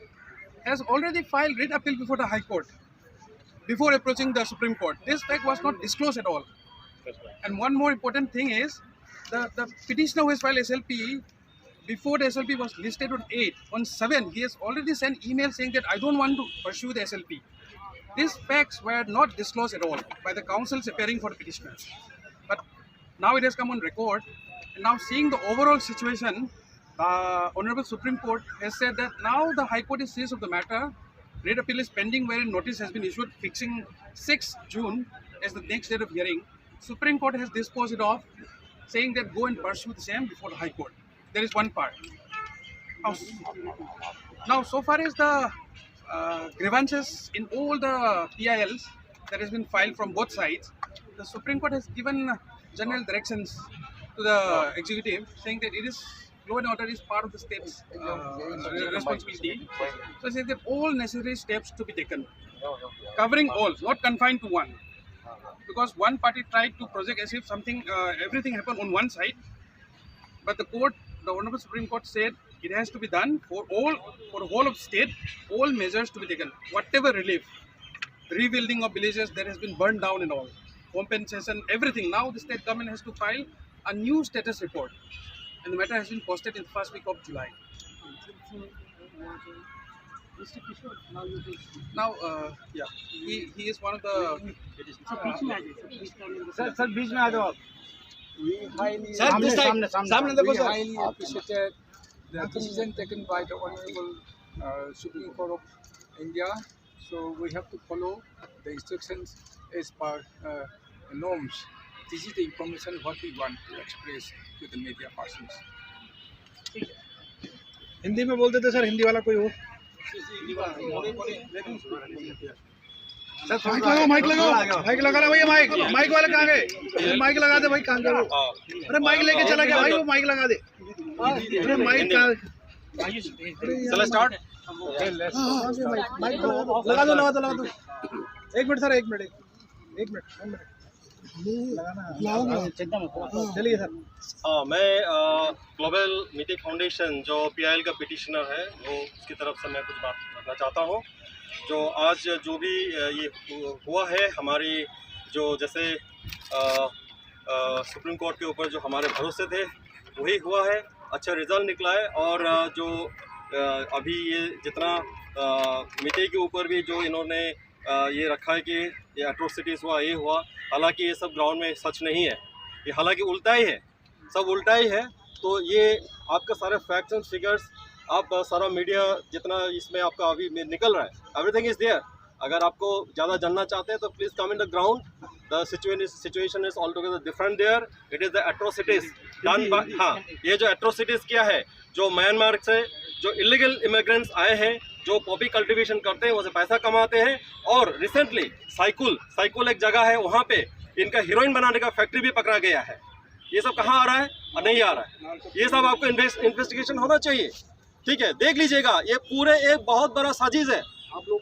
has already filed writ appeal before the High Court before approaching the Supreme Court. This fact was not disclosed at all. And one more important thing is the, the petitioner who has filed S L P, before the S L P was listed on eight, on seven, he has already sent email saying that I don't want to pursue the S L P. These facts were not disclosed at all by the counsels appearing for the petitioners. But now it has come on record, and now seeing the overall situation, uh, Honorable Supreme Court has said that now the High Court is seized of the matter. Writ appeal is pending, wherein notice has been issued fixing sixth June as the next date of hearing. Supreme Court has disposed it off, saying that go and pursue the same before the High Court. There is one part. Now, now, so far as the uh, grievances in all the P I Ls that has been filed from both sides, the Supreme Court has given general directions to the executive, saying that it is law and order is part of the state's uh, responsibility. So I said that all necessary steps to be taken, covering all, not confined to one. Because one party tried to project as if something, uh, everything happened on one side, but the court, the Honorable Supreme Court said it has to be done for all, for the whole of state, all measures to be taken, whatever relief, rebuilding of villages that has been burned down and all, compensation, everything. Now the state government has to file a new status report, and the matter has been posted in the first week of July. Now, uh, yeah, he, he is one of the. Sir sir बीच में आ जाओ आप. We highly, Sir, this side. सामने देखो, we sir. Highly appreciated the decision taken by the Honorable uh, Supreme Court of India. So we have to follow the instructions as per uh, norms. This is the information what we want to express to the media persons. Hindi में बोल देते sir, Hindi वाला कोई हो। Mic लगाओ, mic लगाओ, mic लगा रहा भैया, माइक, माइक वाले कहाँ गए? माइक लगा दे भाई, कहाँ गए वो? अरे माइक लेके चला गया भाई, वो माइक लगा दे। अरे माइक कहाँ? Shall I start? हाँ, हाँ, माइक, माइक लगा दो, लगा दो, लगा दो। एक मिनट सर, एक मिनट, एक मिनट, एक मिनट। चलिए सर। हाँ, मैं ग्लोबल मीते फाउंडेशन, जो पीआईएल का पिटिशनर है, वो उसकी तरफ से मैं कुछ बात रखना चाहता हूँ। जो आज जो भी अ, ये हुआ है, हमारी जो जैसे सुप्रीम कोर्ट के ऊपर जो हमारे भरोसे थे, वही हुआ है। अच्छा रिजल्ट निकला है। और अ, जो अ, अभी ये जितना मीते के ऊपर भी जो इन्होंने अ, ये रखा है कि ये एट्रोसिटीज़ हुआ, ये हुआ, हालांकि ये सब ग्राउंड में सच नहीं है। ये हालांकि उल्टा ही है, सब उल्टा ही है। तो ये आपका सारे फैक्ट्स एंड फिगर्स, आप अ, सारा मीडिया जितना इसमें आपका अभी में निकल रहा है, everything is there। अगर आपको ज़्यादा जानना चाहते हैं तो please come in the ground। The situation is, situation is altogether different there। It is the atrocities done by, हाँ, ये जो एट्रोसिटीज़ किया है, जो म्यांमार से जो इलीगल इमिग्रेंट्स आए हैं, जो पॉपी कल्टीवेशन करते हैं, वहाँ से पैसा कमाते हैं। और रिसेंटली साइकुल, साइकुल एक जगह है, वहाँ पे इनका हीरोइन बनाने का फैक्ट्री भी पकड़ा गया है। ये सब कहाँ आ रहा है और नहीं आ रहा है, ये सब आपको इन्वेस्टिगेशन होना चाहिए। ठीक है, देख लीजिएगा, ये पूरे एक बहुत बड़ा साजिश है।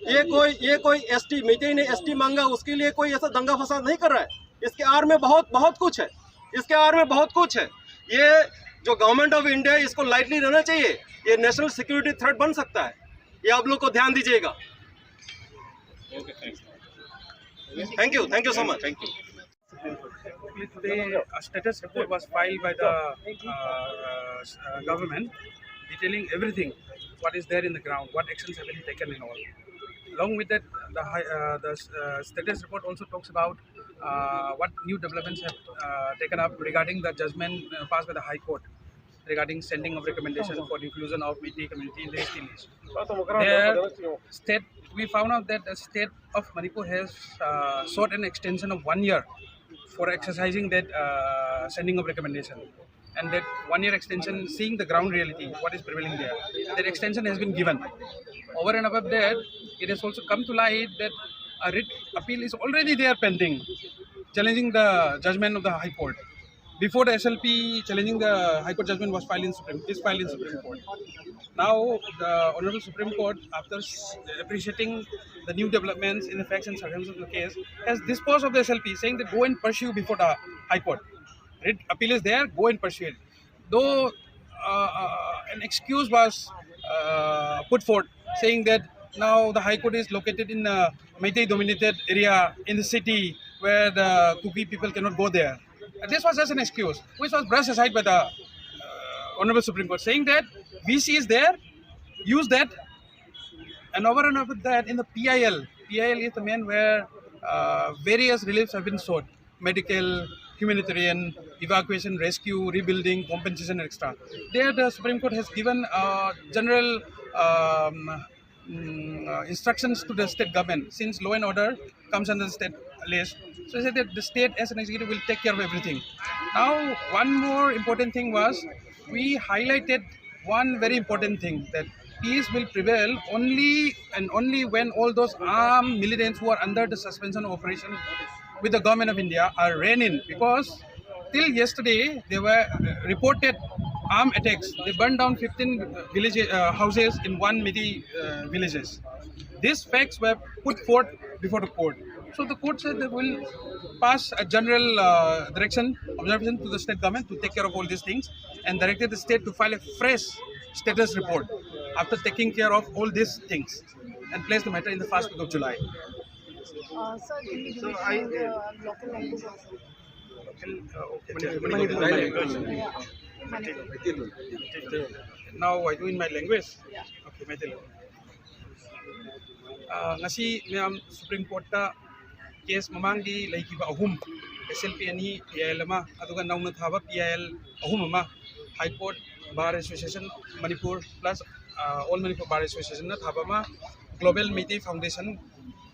ये कोई, ये कोई एसटी, मीते ने एसटी मांगा, उसके लिए कोई ऐसा दंगा फसाद नहीं कर रहा है। इसके आड़ में बहुत, बहुत कुछ है, इसके आड़ में बहुत कुछ है। ये जो गवर्नमेंट ऑफ इंडिया है, इसको लाइटली लेना चाहिए। ये नेशनल सिक्योरिटी थ्रेट बन सकता है, ये आप लोग को ध्यान दीजिएगा। Thank you, thank you so much। With the uh, status report was filed by the uh, uh, government, detailing everything, what is there in the ground, what actions have been taken and all. Along with that, the, high, uh, the uh, status report also talks about uh, what new developments have uh, taken up regarding the judgment uh, passed by the High Court regarding sending of recommendation for inclusion of Meitei community in the S T list. There, state, we found out that the state of Manipur has uh, sought an extension of one year for exercising that uh, sending of recommendation and that one year extension, seeing the ground reality, what is prevailing there. That extension has been given. Over and above that, it has also come to light that a writ appeal is already there pending, challenging the judgment of the High Court. Before the S L P challenging the High Court judgment was filed in Supreme, is filed in Supreme Court. Now the Honorable Supreme Court, after s- appreciating the new developments in the facts and circumstances of the case, has disposed of the S L P, saying that go and pursue before the High Court. Writ appeal is there, go and pursue it. Though uh, uh, an excuse was uh, put forth, saying that now the High Court is located in a Meitei-dominated area in the city where the Kuki people cannot go there. And this was just an excuse, which was brushed aside by the uh, Honorable Supreme Court, saying that V C is there, use that. And over and above that, in the P I L, P I L is the main where uh, various reliefs have been sought: medical, humanitarian, evacuation, rescue, rebuilding, compensation, et cetera. There, the Supreme Court has given uh, general um, mm, uh, instructions to the state government, since law and order comes under the state list. So I said that the state as an executive will take care of everything. Now, one more important thing was we highlighted one very important thing, that peace will prevail only and only when all those armed militants who are under the suspension of operation with the government of India are reined in, because till yesterday they were uh, reported armed attacks. They burned down fifteen village uh, houses in one Meitei uh, villages. These facts were put forth before the court. So the court said they will pass a general uh, direction, observation to the state government to take care of all these things, and directed the state to file a fresh status report after taking care of all these things and place the matter in the first week of July. Uh, sir, can you give me the local language also? Now I do in my language. Okay, Meitei. Uh, ngasi ꯃꯌꯥꯝ Supreme Court ꯇ case ꯃꯃꯥꯡꯒꯤ ꯂꯩꯈꯤꯕ ꯑꯍꯨꯝ, S L P ꯑꯅꯤ, P I L ꯑꯃ, ꯑꯗꯨꯒ ꯅꯧꯅ ꯊꯥꯕ P I L ꯑꯍꯨꯝ ꯑꯃ, High Court, Bar Association Manipur plus uh, All Manipur Bar Association ꯅ ꯊꯥꯕ ꯑꯃ, Global Meitei Foundation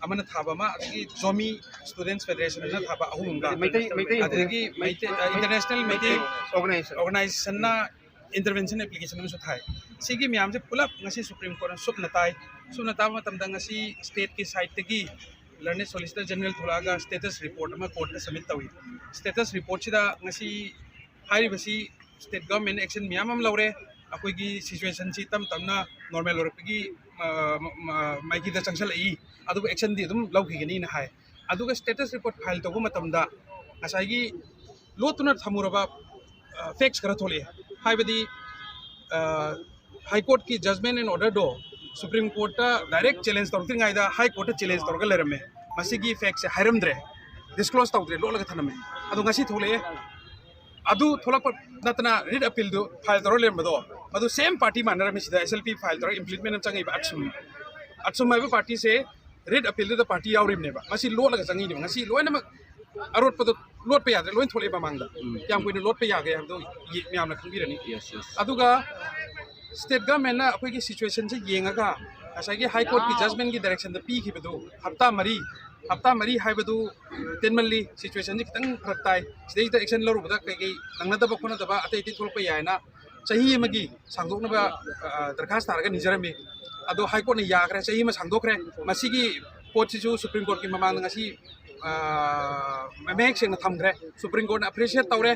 ꯑꯃꯅ ꯊꯥꯕ ꯑꯃ, ꯑꯗꯒꯤ ꯖꯣꯃꯤ ꯁ꯭ꯇꯨꯗꯦꯟꯠꯁ ꯐꯦꯗꯔꯦꯁꯟꯅ ꯊꯥꯕ ꯑꯍꯨꯝꯒ, ꯃꯩꯇꯩ ꯃꯩꯇꯩ ꯑꯗꯒꯤ ꯃꯩꯇꯩ ꯏꯟꯇꯔꯅꯦꯁꯅꯦꯜ ꯃꯩꯇꯩ ꯑꯣꯔꯒꯅꯥꯏꯖꯦꯁꯟ ꯑꯣꯔꯒꯅꯥꯏꯖꯦꯁꯟꯅ ꯏꯟꯇꯔꯚꯦꯟꯁꯟ ꯑꯦꯄ꯭ꯂꯤꯀꯦꯁꯟ ꯑꯃꯁꯨ ꯊꯥꯏ꯫ ꯁꯤꯒꯤ ꯃꯌꯥꯝꯁꯦ ꯄꯨꯂꯞ ꯉꯁꯤ ꯁꯨꯄ꯭ꯔꯤꯝ ꯀꯣꯔꯠꯅ ꯁꯨꯞꯅ ꯇꯥꯏ꯫ ꯁꯨꯞꯅ ꯇꯥꯕ ꯃꯇꯝꯗ ꯉꯁꯤ ꯁ꯭ꯇꯦꯠꯀꯤ ꯁꯥꯏꯠꯇꯒꯤ ꯂꯔꯅꯦꯗ ꯁꯣꯂꯤꯁꯤꯇꯔ ꯖꯦꯅꯔꯦꯜ ꯊꯣꯛꯂꯛꯑꯒ ꯁ꯭ꯇꯦꯇꯁ ꯔꯤꯄꯣꯔꯠ ꯑꯃ ꯀꯣꯔꯠꯇ ꯁꯕꯃꯤꯠ ꯇꯧꯏ꯫ ꯁ꯭ꯇꯦꯇꯁ ꯔꯤꯄꯣꯔꯠꯁꯤꯗ ꯉꯁꯤ ꯍꯥꯏꯔꯤꯕꯁꯤ ꯁ꯭ꯇꯦꯠ ꯒꯚꯔꯟꯃꯦꯟꯠꯅ ꯑꯦꯛꯁꯟ ꯃꯌꯥꯝ ꯑꯃ ꯂꯧꯔꯦ꯫ ꯑꯩꯈꯣꯏꯒꯤ ꯁꯤꯆꯨꯋꯦꯁꯟꯁꯤ ꯇꯞ ꯇꯞꯅ ꯅꯣꯔꯃꯦꯜ ꯑꯣꯏꯔꯛꯄꯒꯤ, ꯑ, ꯃ-, ꯃ-, ꯃꯥꯏꯀꯩꯗ ꯆꯪꯁꯤꯜꯂꯛꯏ꯫ ꯑꯗꯨꯒ ꯑꯦꯛꯁꯟꯗꯤ ꯑꯗꯨꯝ ꯂꯧꯈꯤꯒꯅꯤꯅ ꯍꯥꯏ꯫ ꯑꯗꯨꯒ ꯁ꯭ꯇꯦꯇꯁ ꯔꯤꯄꯣꯔꯠ ꯐꯥꯏꯜ ꯇꯧꯕ ꯃꯇꯝꯗ ꯉꯁꯥꯏꯒꯤ ꯂꯣꯠꯇꯨꯅ ꯊꯝꯃꯨꯔꯕ, ꯑ, ꯐꯦꯛꯁ ꯈꯔ ꯊꯣꯛꯂꯛꯑꯦ꯫ ꯍꯥꯏꯕꯗꯤ, ꯑ, ꯍꯥꯏ ꯀꯣꯔꯠꯀꯤ ꯖꯖꯃꯦꯟ ꯑꯦꯟ ꯑꯣꯔꯗꯔꯗꯣ ꯁꯨꯄ꯭ꯔꯤꯝ ꯀꯣꯔꯠꯇ ꯗꯥꯏꯔꯦꯛ ꯆꯦꯂꯦꯟꯖ ꯇꯧꯔꯛꯇ꯭ꯔꯤꯉꯩꯗ ꯍꯥꯏ ꯀꯣꯔꯠꯇ ꯆꯦꯂꯦꯟꯖ ꯇꯧꯔꯒ ꯂꯩꯔꯝꯃꯦ꯫ ꯃꯁꯤꯒꯤ ꯐꯦꯛꯁꯦ ꯍꯥꯏꯔꯝꯗ꯭ꯔꯦ, ꯗꯤꯁꯀ꯭ꯂꯣꯖ ꯇꯧꯗ꯭ꯔꯦ, ꯂꯣꯠꯂꯒ ꯊꯝꯂꯝꯃꯦ꯫ ꯑꯗꯣ ꯉꯁꯤ ꯊꯣꯛꯂꯛꯑꯦ꯫ ꯑꯗꯨ ꯊꯣꯛꯂꯛꯄ ꯅꯠꯇꯅ ꯔꯤꯠ ꯑꯄꯤꯜꯗꯨ ꯐꯥꯏꯜ ꯇꯧꯔ ꯂꯩꯔꯝꯕꯗꯣ, ꯃꯗꯨ ꯁꯦꯝ ꯄꯥꯔꯇꯤ ꯃꯥꯟꯅꯔꯝꯃꯤ꯫ ꯁꯤꯗ ꯑꯦꯁ ꯑꯦꯜ ꯄꯤ ꯐꯥꯏꯜ ꯇꯧꯔꯒ ꯏꯝꯄ꯭ꯂꯤꯃꯦꯟ ꯑꯃ ꯆꯪꯉꯤꯕ ꯑꯛꯁꯨꯝ, ꯑꯛꯁꯨꯝ ꯍꯥꯏꯕ ꯄꯥꯔꯇꯤꯁꯦ ꯔꯤꯠ ꯑꯄꯤꯜꯗꯨꯗ ꯄꯥꯔꯇꯤ ꯌꯥꯎꯔꯤꯕꯅꯦꯕ꯫ ꯃꯁꯤ ꯂꯣꯠꯂꯒ ꯆꯪꯉꯤꯅꯦꯕ꯫ ꯉꯁꯤ ꯂꯣꯏꯅꯃꯛ ꯑꯔꯣꯠꯄꯗꯣ ꯂꯣꯠꯄ ꯌꯥꯗ꯭ꯔꯦ, ꯂꯣꯏ ꯊꯣꯛꯂꯛꯑꯦ ꯃꯃꯥꯡꯗ꯫ ꯀꯌꯥꯝ ꯀꯨꯏꯅ ꯂꯣꯠꯄ ꯌꯥꯒꯦ ꯍꯥꯏꯕꯗꯣ ꯌꯦ-, ꯃꯌꯥꯝꯅ ꯈꯪꯕꯤꯔꯅꯤ꯫ ꯌꯦꯁ ꯌꯦꯁ ꯑꯗꯨꯒ ꯁ꯭ꯇꯦꯠ ꯒꯚꯔꯟꯃꯦꯟꯠꯅ ꯑꯩꯈꯣꯏꯒꯤ ꯁꯤꯆꯨꯋꯦꯁꯟꯁꯦ ꯌꯦꯡꯉꯒ ꯉꯁꯥꯏꯒꯤ ꯍꯥꯏ ꯀꯣꯔꯠꯀꯤ ꯖꯖꯃꯦꯟꯠꯀꯤ ꯗꯥꯏꯔꯦꯛꯁꯟꯗ ꯄꯤꯈꯤꯕꯗꯨ ꯍꯞꯇꯥ ꯃꯔꯤ, ꯍꯞꯇꯥ ꯃꯔꯤ ꯍꯥꯏꯕꯗꯨ ꯇꯦꯟꯃꯜꯂꯤ, ꯁꯤꯆꯨꯋꯦꯁꯟꯁꯦ ꯈꯤꯇꯪ ꯐꯔꯛ ꯇꯥꯏ, ꯁꯤꯗꯩꯗ ꯑꯦꯛꯁꯟ ꯂꯧꯔꯨꯕꯗ ꯀꯩꯀꯩ ꯅꯪꯅꯗꯕ ꯈꯣꯠꯅꯗꯕ ꯑꯇꯩ ꯑꯇꯩ ꯊꯣꯛꯂꯛꯄ ꯌꯥꯏꯅ ꯆꯍꯤ ꯑꯃꯒꯤ ꯁꯥꯡꯗꯣꯛꯅꯕ, ꯑ, ꯗꯔꯈꯥꯁ ꯊꯥꯔꯒ ꯅꯤꯖꯔꯝꯃꯤ꯫ ꯑꯗꯣ ꯍꯥꯏ ꯀꯣꯔꯠꯅ ꯌꯥꯈ꯭ꯔꯦ, ꯆꯍꯤ ꯑꯃ ꯁꯥꯡꯗꯣꯛꯈ꯭ꯔꯦ꯫ ꯃꯁꯤꯒꯤ ꯄꯣꯠꯁꯤꯁꯨ ꯁꯨꯄ꯭ꯔꯤꯝ ꯀꯣꯔꯠꯀꯤ ꯃꯃꯥꯡꯗ ꯉꯁꯤ, ꯑ, ꯃꯌꯦꯛ ꯁꯦꯡꯅ ꯊꯝꯈ꯭ꯔꯦ꯫ ꯁꯨꯄ꯭ꯔꯤꯝ ꯀꯣꯔꯠꯅ ꯑꯦꯄ꯭ꯔꯤꯁꯤꯌꯦꯠ ꯇꯧꯔꯦ꯫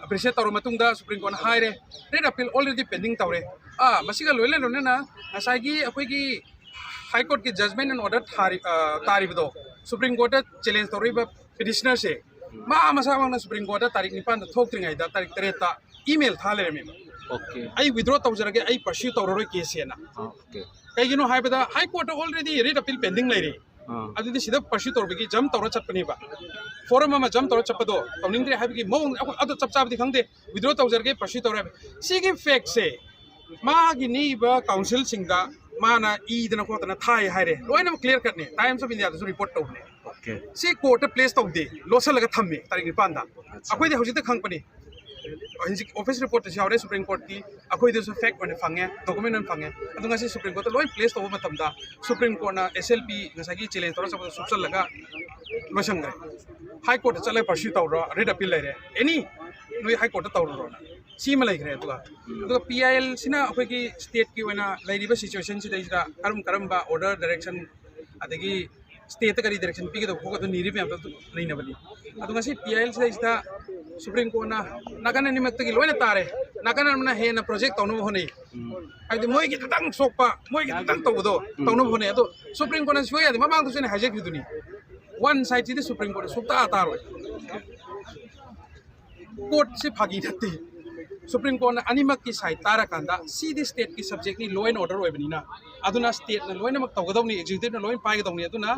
ꯑꯦꯄ꯭ꯔꯤꯁꯤꯌꯦꯠ ꯇꯧꯔꯕ ꯃꯇꯨꯡꯗ ꯁꯨꯄ꯭ꯔꯤꯝ ꯀꯣꯔꯠꯅ ꯍꯥꯏꯔꯦ, ꯔꯤꯠ ꯑꯄꯤꯜ ꯑꯣꯜꯔꯦꯗꯤ ꯄꯦꯟꯗꯤꯡ ꯇꯧꯔꯦ꯫ ꯑꯥ, ꯃꯁꯤꯒ ꯂꯣꯏꯅ ꯂꯣꯏꯅꯅ ꯉꯁꯥꯏꯒꯤ ꯑꯩꯈꯣꯏꯒꯤ ꯍꯥꯏ ꯀꯣꯔꯠꯀꯤ ꯖꯖꯃꯦꯟ ꯑꯦꯟ ꯑꯣꯔꯗꯔ ꯊꯥꯔꯤ-, ꯑ, ꯇꯥꯔꯤꯕꯗꯣ, ꯁꯨꯄ꯭ꯔꯤꯝ ꯀꯣꯔꯠꯇ ꯆꯦꯂꯦꯟꯖ ꯇꯧꯔꯛꯏꯕ ꯄꯤꯇꯤꯁꯅꯔꯁꯦ ꯃꯥ ꯃꯁꯥꯃꯛꯅ ꯁꯨꯄ꯭ꯔꯤꯝ ꯀꯣꯔꯠꯇ ꯇꯥꯔꯤꯛ ꯅꯤꯄꯥꯟꯗ ꯊꯣꯛꯇ꯭ꯔꯤꯉꯩꯗ ꯇꯥꯔꯤꯛ ꯇꯔꯦꯠꯇ ꯏꯃꯦꯜ ꯊꯥ ꯂꯩꯔꯝꯃꯦꯕ, ꯑꯣꯀꯦ "ꯑꯩ ꯋꯤꯗ꯭ꯔꯣ ꯇꯧꯖꯔꯒꯦ, ꯑꯩ ꯄꯔꯁ꯭ꯌꯨ ꯇꯧꯔꯔꯣꯏ ꯀꯦꯁꯁꯦꯅ"꯫ ꯑꯣꯀꯦ ꯀꯩꯒꯤꯅꯣ ꯍꯥꯏꯕꯗ ꯍꯥꯏ ꯀꯣꯔꯠꯇ ꯑꯣꯜꯔꯦꯗꯤ ꯔꯤꯠ ꯑꯄꯤꯜ ꯄꯦꯟꯗꯤꯡ ꯂꯩꯔꯦ꯫ ꯑꯥ ꯑꯗꯨꯗꯤ ꯁꯤꯗ ꯄꯔꯁ꯭ꯌꯨ ꯇꯧꯔꯨꯕꯒꯤ ꯖꯝ ꯇꯧꯔ ꯆꯠꯄꯅꯦꯕ꯫ ꯐꯣꯔꯝ ꯑꯃ ꯖꯝ ꯇꯧꯔ ꯆꯠꯄꯗꯣ ꯇꯧꯅꯤꯡꯗ꯭ꯔꯦ ꯍꯥꯏꯕꯒꯤ ꯃꯑꯣꯡ, ꯑꯩꯈꯣꯏ ꯑꯗꯨ ꯆꯞ ꯆꯥꯕꯗꯤ ꯈꯪꯗꯦ꯫ ꯋꯤꯗ꯭ꯔꯣ ꯇꯧꯖꯔꯒꯦ, ꯄꯔꯁ꯭ꯌꯨ ꯇꯧꯔꯦ ꯍꯥꯏꯕ꯫ ꯁꯤꯒꯤ ꯐꯦꯛꯁꯦ ꯃꯥꯒꯤ ꯅꯤꯛꯏꯕ ꯀꯥꯎꯟꯁꯤꯜꯁꯤꯡꯗ ꯃꯥꯅ ꯏꯗꯅ ꯈꯣꯠꯇꯅ ꯊꯥꯏ ꯍꯥꯏꯔꯦ꯫ ꯂꯣꯏꯅꯃꯛ ꯀ꯭ꯂꯤꯌꯔ ꯀꯠꯅꯦ꯫ ꯇꯥꯏꯝꯁ ꯑꯣꯐ ꯏꯟꯗꯤꯌꯥꯗꯁꯨ ꯔꯤꯄꯣꯔꯠ ꯇꯧꯕꯅꯦ꯫ ꯑꯣꯀꯦ ꯁꯤ ꯀꯣꯔꯠꯇ ꯄ꯭ꯂꯦꯁ ꯇꯧꯗꯦ, ꯂꯣꯠꯁꯤꯜꯂꯒ ꯊꯝꯃꯦ ꯇꯥꯔꯤꯛ ꯅꯤꯄꯥꯟꯗ꯫ ꯑꯠꯆꯥ꯫ ꯑꯩꯈꯣꯏꯗꯤ ꯍꯧꯖꯤꯛꯇ ꯈꯪꯉꯛꯄꯅꯤ꯫ ꯍꯧꯖꯤꯛ ꯑꯣꯐꯤꯁ ꯔꯤꯄꯣꯔꯠꯇꯁꯨ ꯌꯥꯎꯔꯦ, ꯁꯨꯄ꯭ꯔꯤꯝ ꯀꯣꯔꯠꯀꯤ, ꯑꯩꯈꯣꯏꯗꯁꯨ ꯐꯦꯛ ꯑꯣꯏꯅ ꯐꯪꯉꯦ, ꯗꯣꯀꯨꯃꯦꯟ ꯑꯣꯏꯅ ꯐꯪꯉꯦ꯫ ꯑꯗꯣ ꯉꯁꯤ ꯁꯨꯄ꯭ꯔꯤꯝ ꯀꯣꯔꯠꯇ ꯂꯣꯏ ꯄ꯭ꯂꯦꯁ ꯇꯧꯕ ꯃꯇꯝꯗ ꯁꯨꯄ꯭ꯔꯤꯝ ꯀꯣꯔꯠꯅ ꯑꯦꯁ ꯑꯦꯜ ꯄꯤ ꯉꯁꯥꯏꯒꯤ ꯆꯦꯂꯦꯟꯖ ꯇꯧꯔ ꯆꯠꯄꯗꯣ ꯁꯨꯞꯆꯜꯂꯒ ꯂꯣꯏꯁꯟꯈ꯭ꯔꯦ꯫ ꯍꯥꯏ ꯀꯣꯔꯠꯇ ꯆꯠꯂꯒ ꯄꯔꯁ꯭ꯌꯨ ꯇꯧꯔꯣ, ꯔꯤꯠ ꯑꯄꯤꯜ ꯂꯩꯔꯦ, ꯑꯦꯅꯤ ꯅꯣꯏ ꯍꯥꯏ ꯀꯣꯔꯠꯇ ꯇꯧꯔꯨꯔꯣꯅ, ꯁꯤ ꯑꯃ ꯂꯩꯈ꯭ꯔꯦ꯫ ꯑꯗꯨꯒ ꯑꯗꯨꯒ ꯄꯤ ꯑꯥꯏ ꯑꯦꯜꯁꯤꯅ ꯑꯩꯈꯣꯏꯒꯤ ꯁ꯭ꯇꯦꯠꯀꯤ ꯑꯣꯏꯅ ꯂꯩꯔꯤꯕ ꯁꯤꯆꯨꯋꯦꯁꯟꯁꯤꯗꯩꯁꯤꯗ ꯀꯔꯝ ꯀꯔꯝꯕ ꯑꯣꯔꯗꯔ, ꯗꯥꯏꯔꯦꯛꯁꯟ, ꯑꯗꯒꯤ ꯁ꯭ꯇꯦꯠꯇ ꯀꯔꯤ ꯗꯥꯏꯔꯦꯛꯁꯟ ꯄꯤꯒꯗꯕ ꯈꯣꯠꯀꯗꯕ ꯅꯤꯔꯤꯕ ꯃꯌꯥꯝꯗꯣ ꯑꯗꯨꯝ ꯅꯩꯅꯕꯅꯤ꯫ ꯑꯗꯣ ꯉꯁꯤ ꯄꯤ ꯑꯥꯏ ꯑꯦꯜꯁꯤꯗꯩꯁꯤꯗ ꯁꯨꯄ꯭ꯔꯤꯝ ꯀꯣꯔꯠꯅ ꯅꯥꯀꯟ ꯑꯅꯤꯃꯛꯇꯒꯤ ꯂꯣꯏꯅ ꯇꯥꯔꯦ꯫ ꯅꯥꯀꯟ ꯑꯃꯅ ꯍꯦꯟꯅ ꯄ꯭ꯔꯣꯖꯦꯛ ꯇꯧꯅꯕ ꯍꯣꯠꯅꯩ, ꯍꯥꯏꯕꯗꯤ ꯃꯣꯏꯒꯤ ꯈꯤꯇꯪ ꯁꯣꯛꯄ, ꯃꯣꯏꯒꯤ ꯈꯤꯇꯪ ꯇꯧꯕꯗꯣ ꯇꯧꯅꯕ ꯍꯣꯠꯅꯩ꯫ ꯑꯗꯣ ꯁꯨꯄ꯭ꯔꯤꯝ ꯀꯣꯔꯠꯅ ꯁꯨꯡꯌꯥ ꯌꯥꯗꯦ꯫ ꯃꯃꯥꯡꯗꯁꯨ ꯑꯩꯅ ꯍꯥꯏꯖꯈꯤꯕꯗꯨꯅꯤ, ꯋꯥꯟ ꯁꯥꯏꯠꯁꯤꯗꯤ ꯁꯨꯄ꯭ꯔꯤꯝ ꯀꯣꯔꯠꯅ ꯁꯨꯡꯇꯥ ꯇꯥꯔꯣꯏ꯫ ꯀꯣꯔꯠꯁꯤ ꯐꯥꯒꯤ ꯅꯠꯇꯦ꯫ ꯁꯨꯄ꯭ꯔꯤꯝ ꯀꯣꯔꯠꯅ ꯑꯅꯤꯃꯛꯀꯤ ꯁꯥꯏꯠ ꯇꯥꯔꯀꯥꯟꯗ ꯁꯤꯗꯤ ꯁ꯭ꯇꯦꯠꯀꯤ ꯁꯕꯖꯦꯛꯅꯤ, ꯂꯣ ꯑꯦꯟ ꯑꯣꯔꯗꯔ ꯑꯣꯏꯕꯅꯤꯅ, ꯑꯗꯨꯅ ꯁ꯭ꯇꯦꯠꯅ ꯂꯣꯏꯅꯃꯛ ꯇꯧꯒꯗꯧꯅꯤ, ꯑꯦꯛꯖꯤꯀ꯭ꯌꯨꯇꯤꯞꯅ ꯂꯣꯏꯅ ꯄꯥꯏꯒꯗꯧꯅꯤ꯫ ꯑꯗꯨꯅ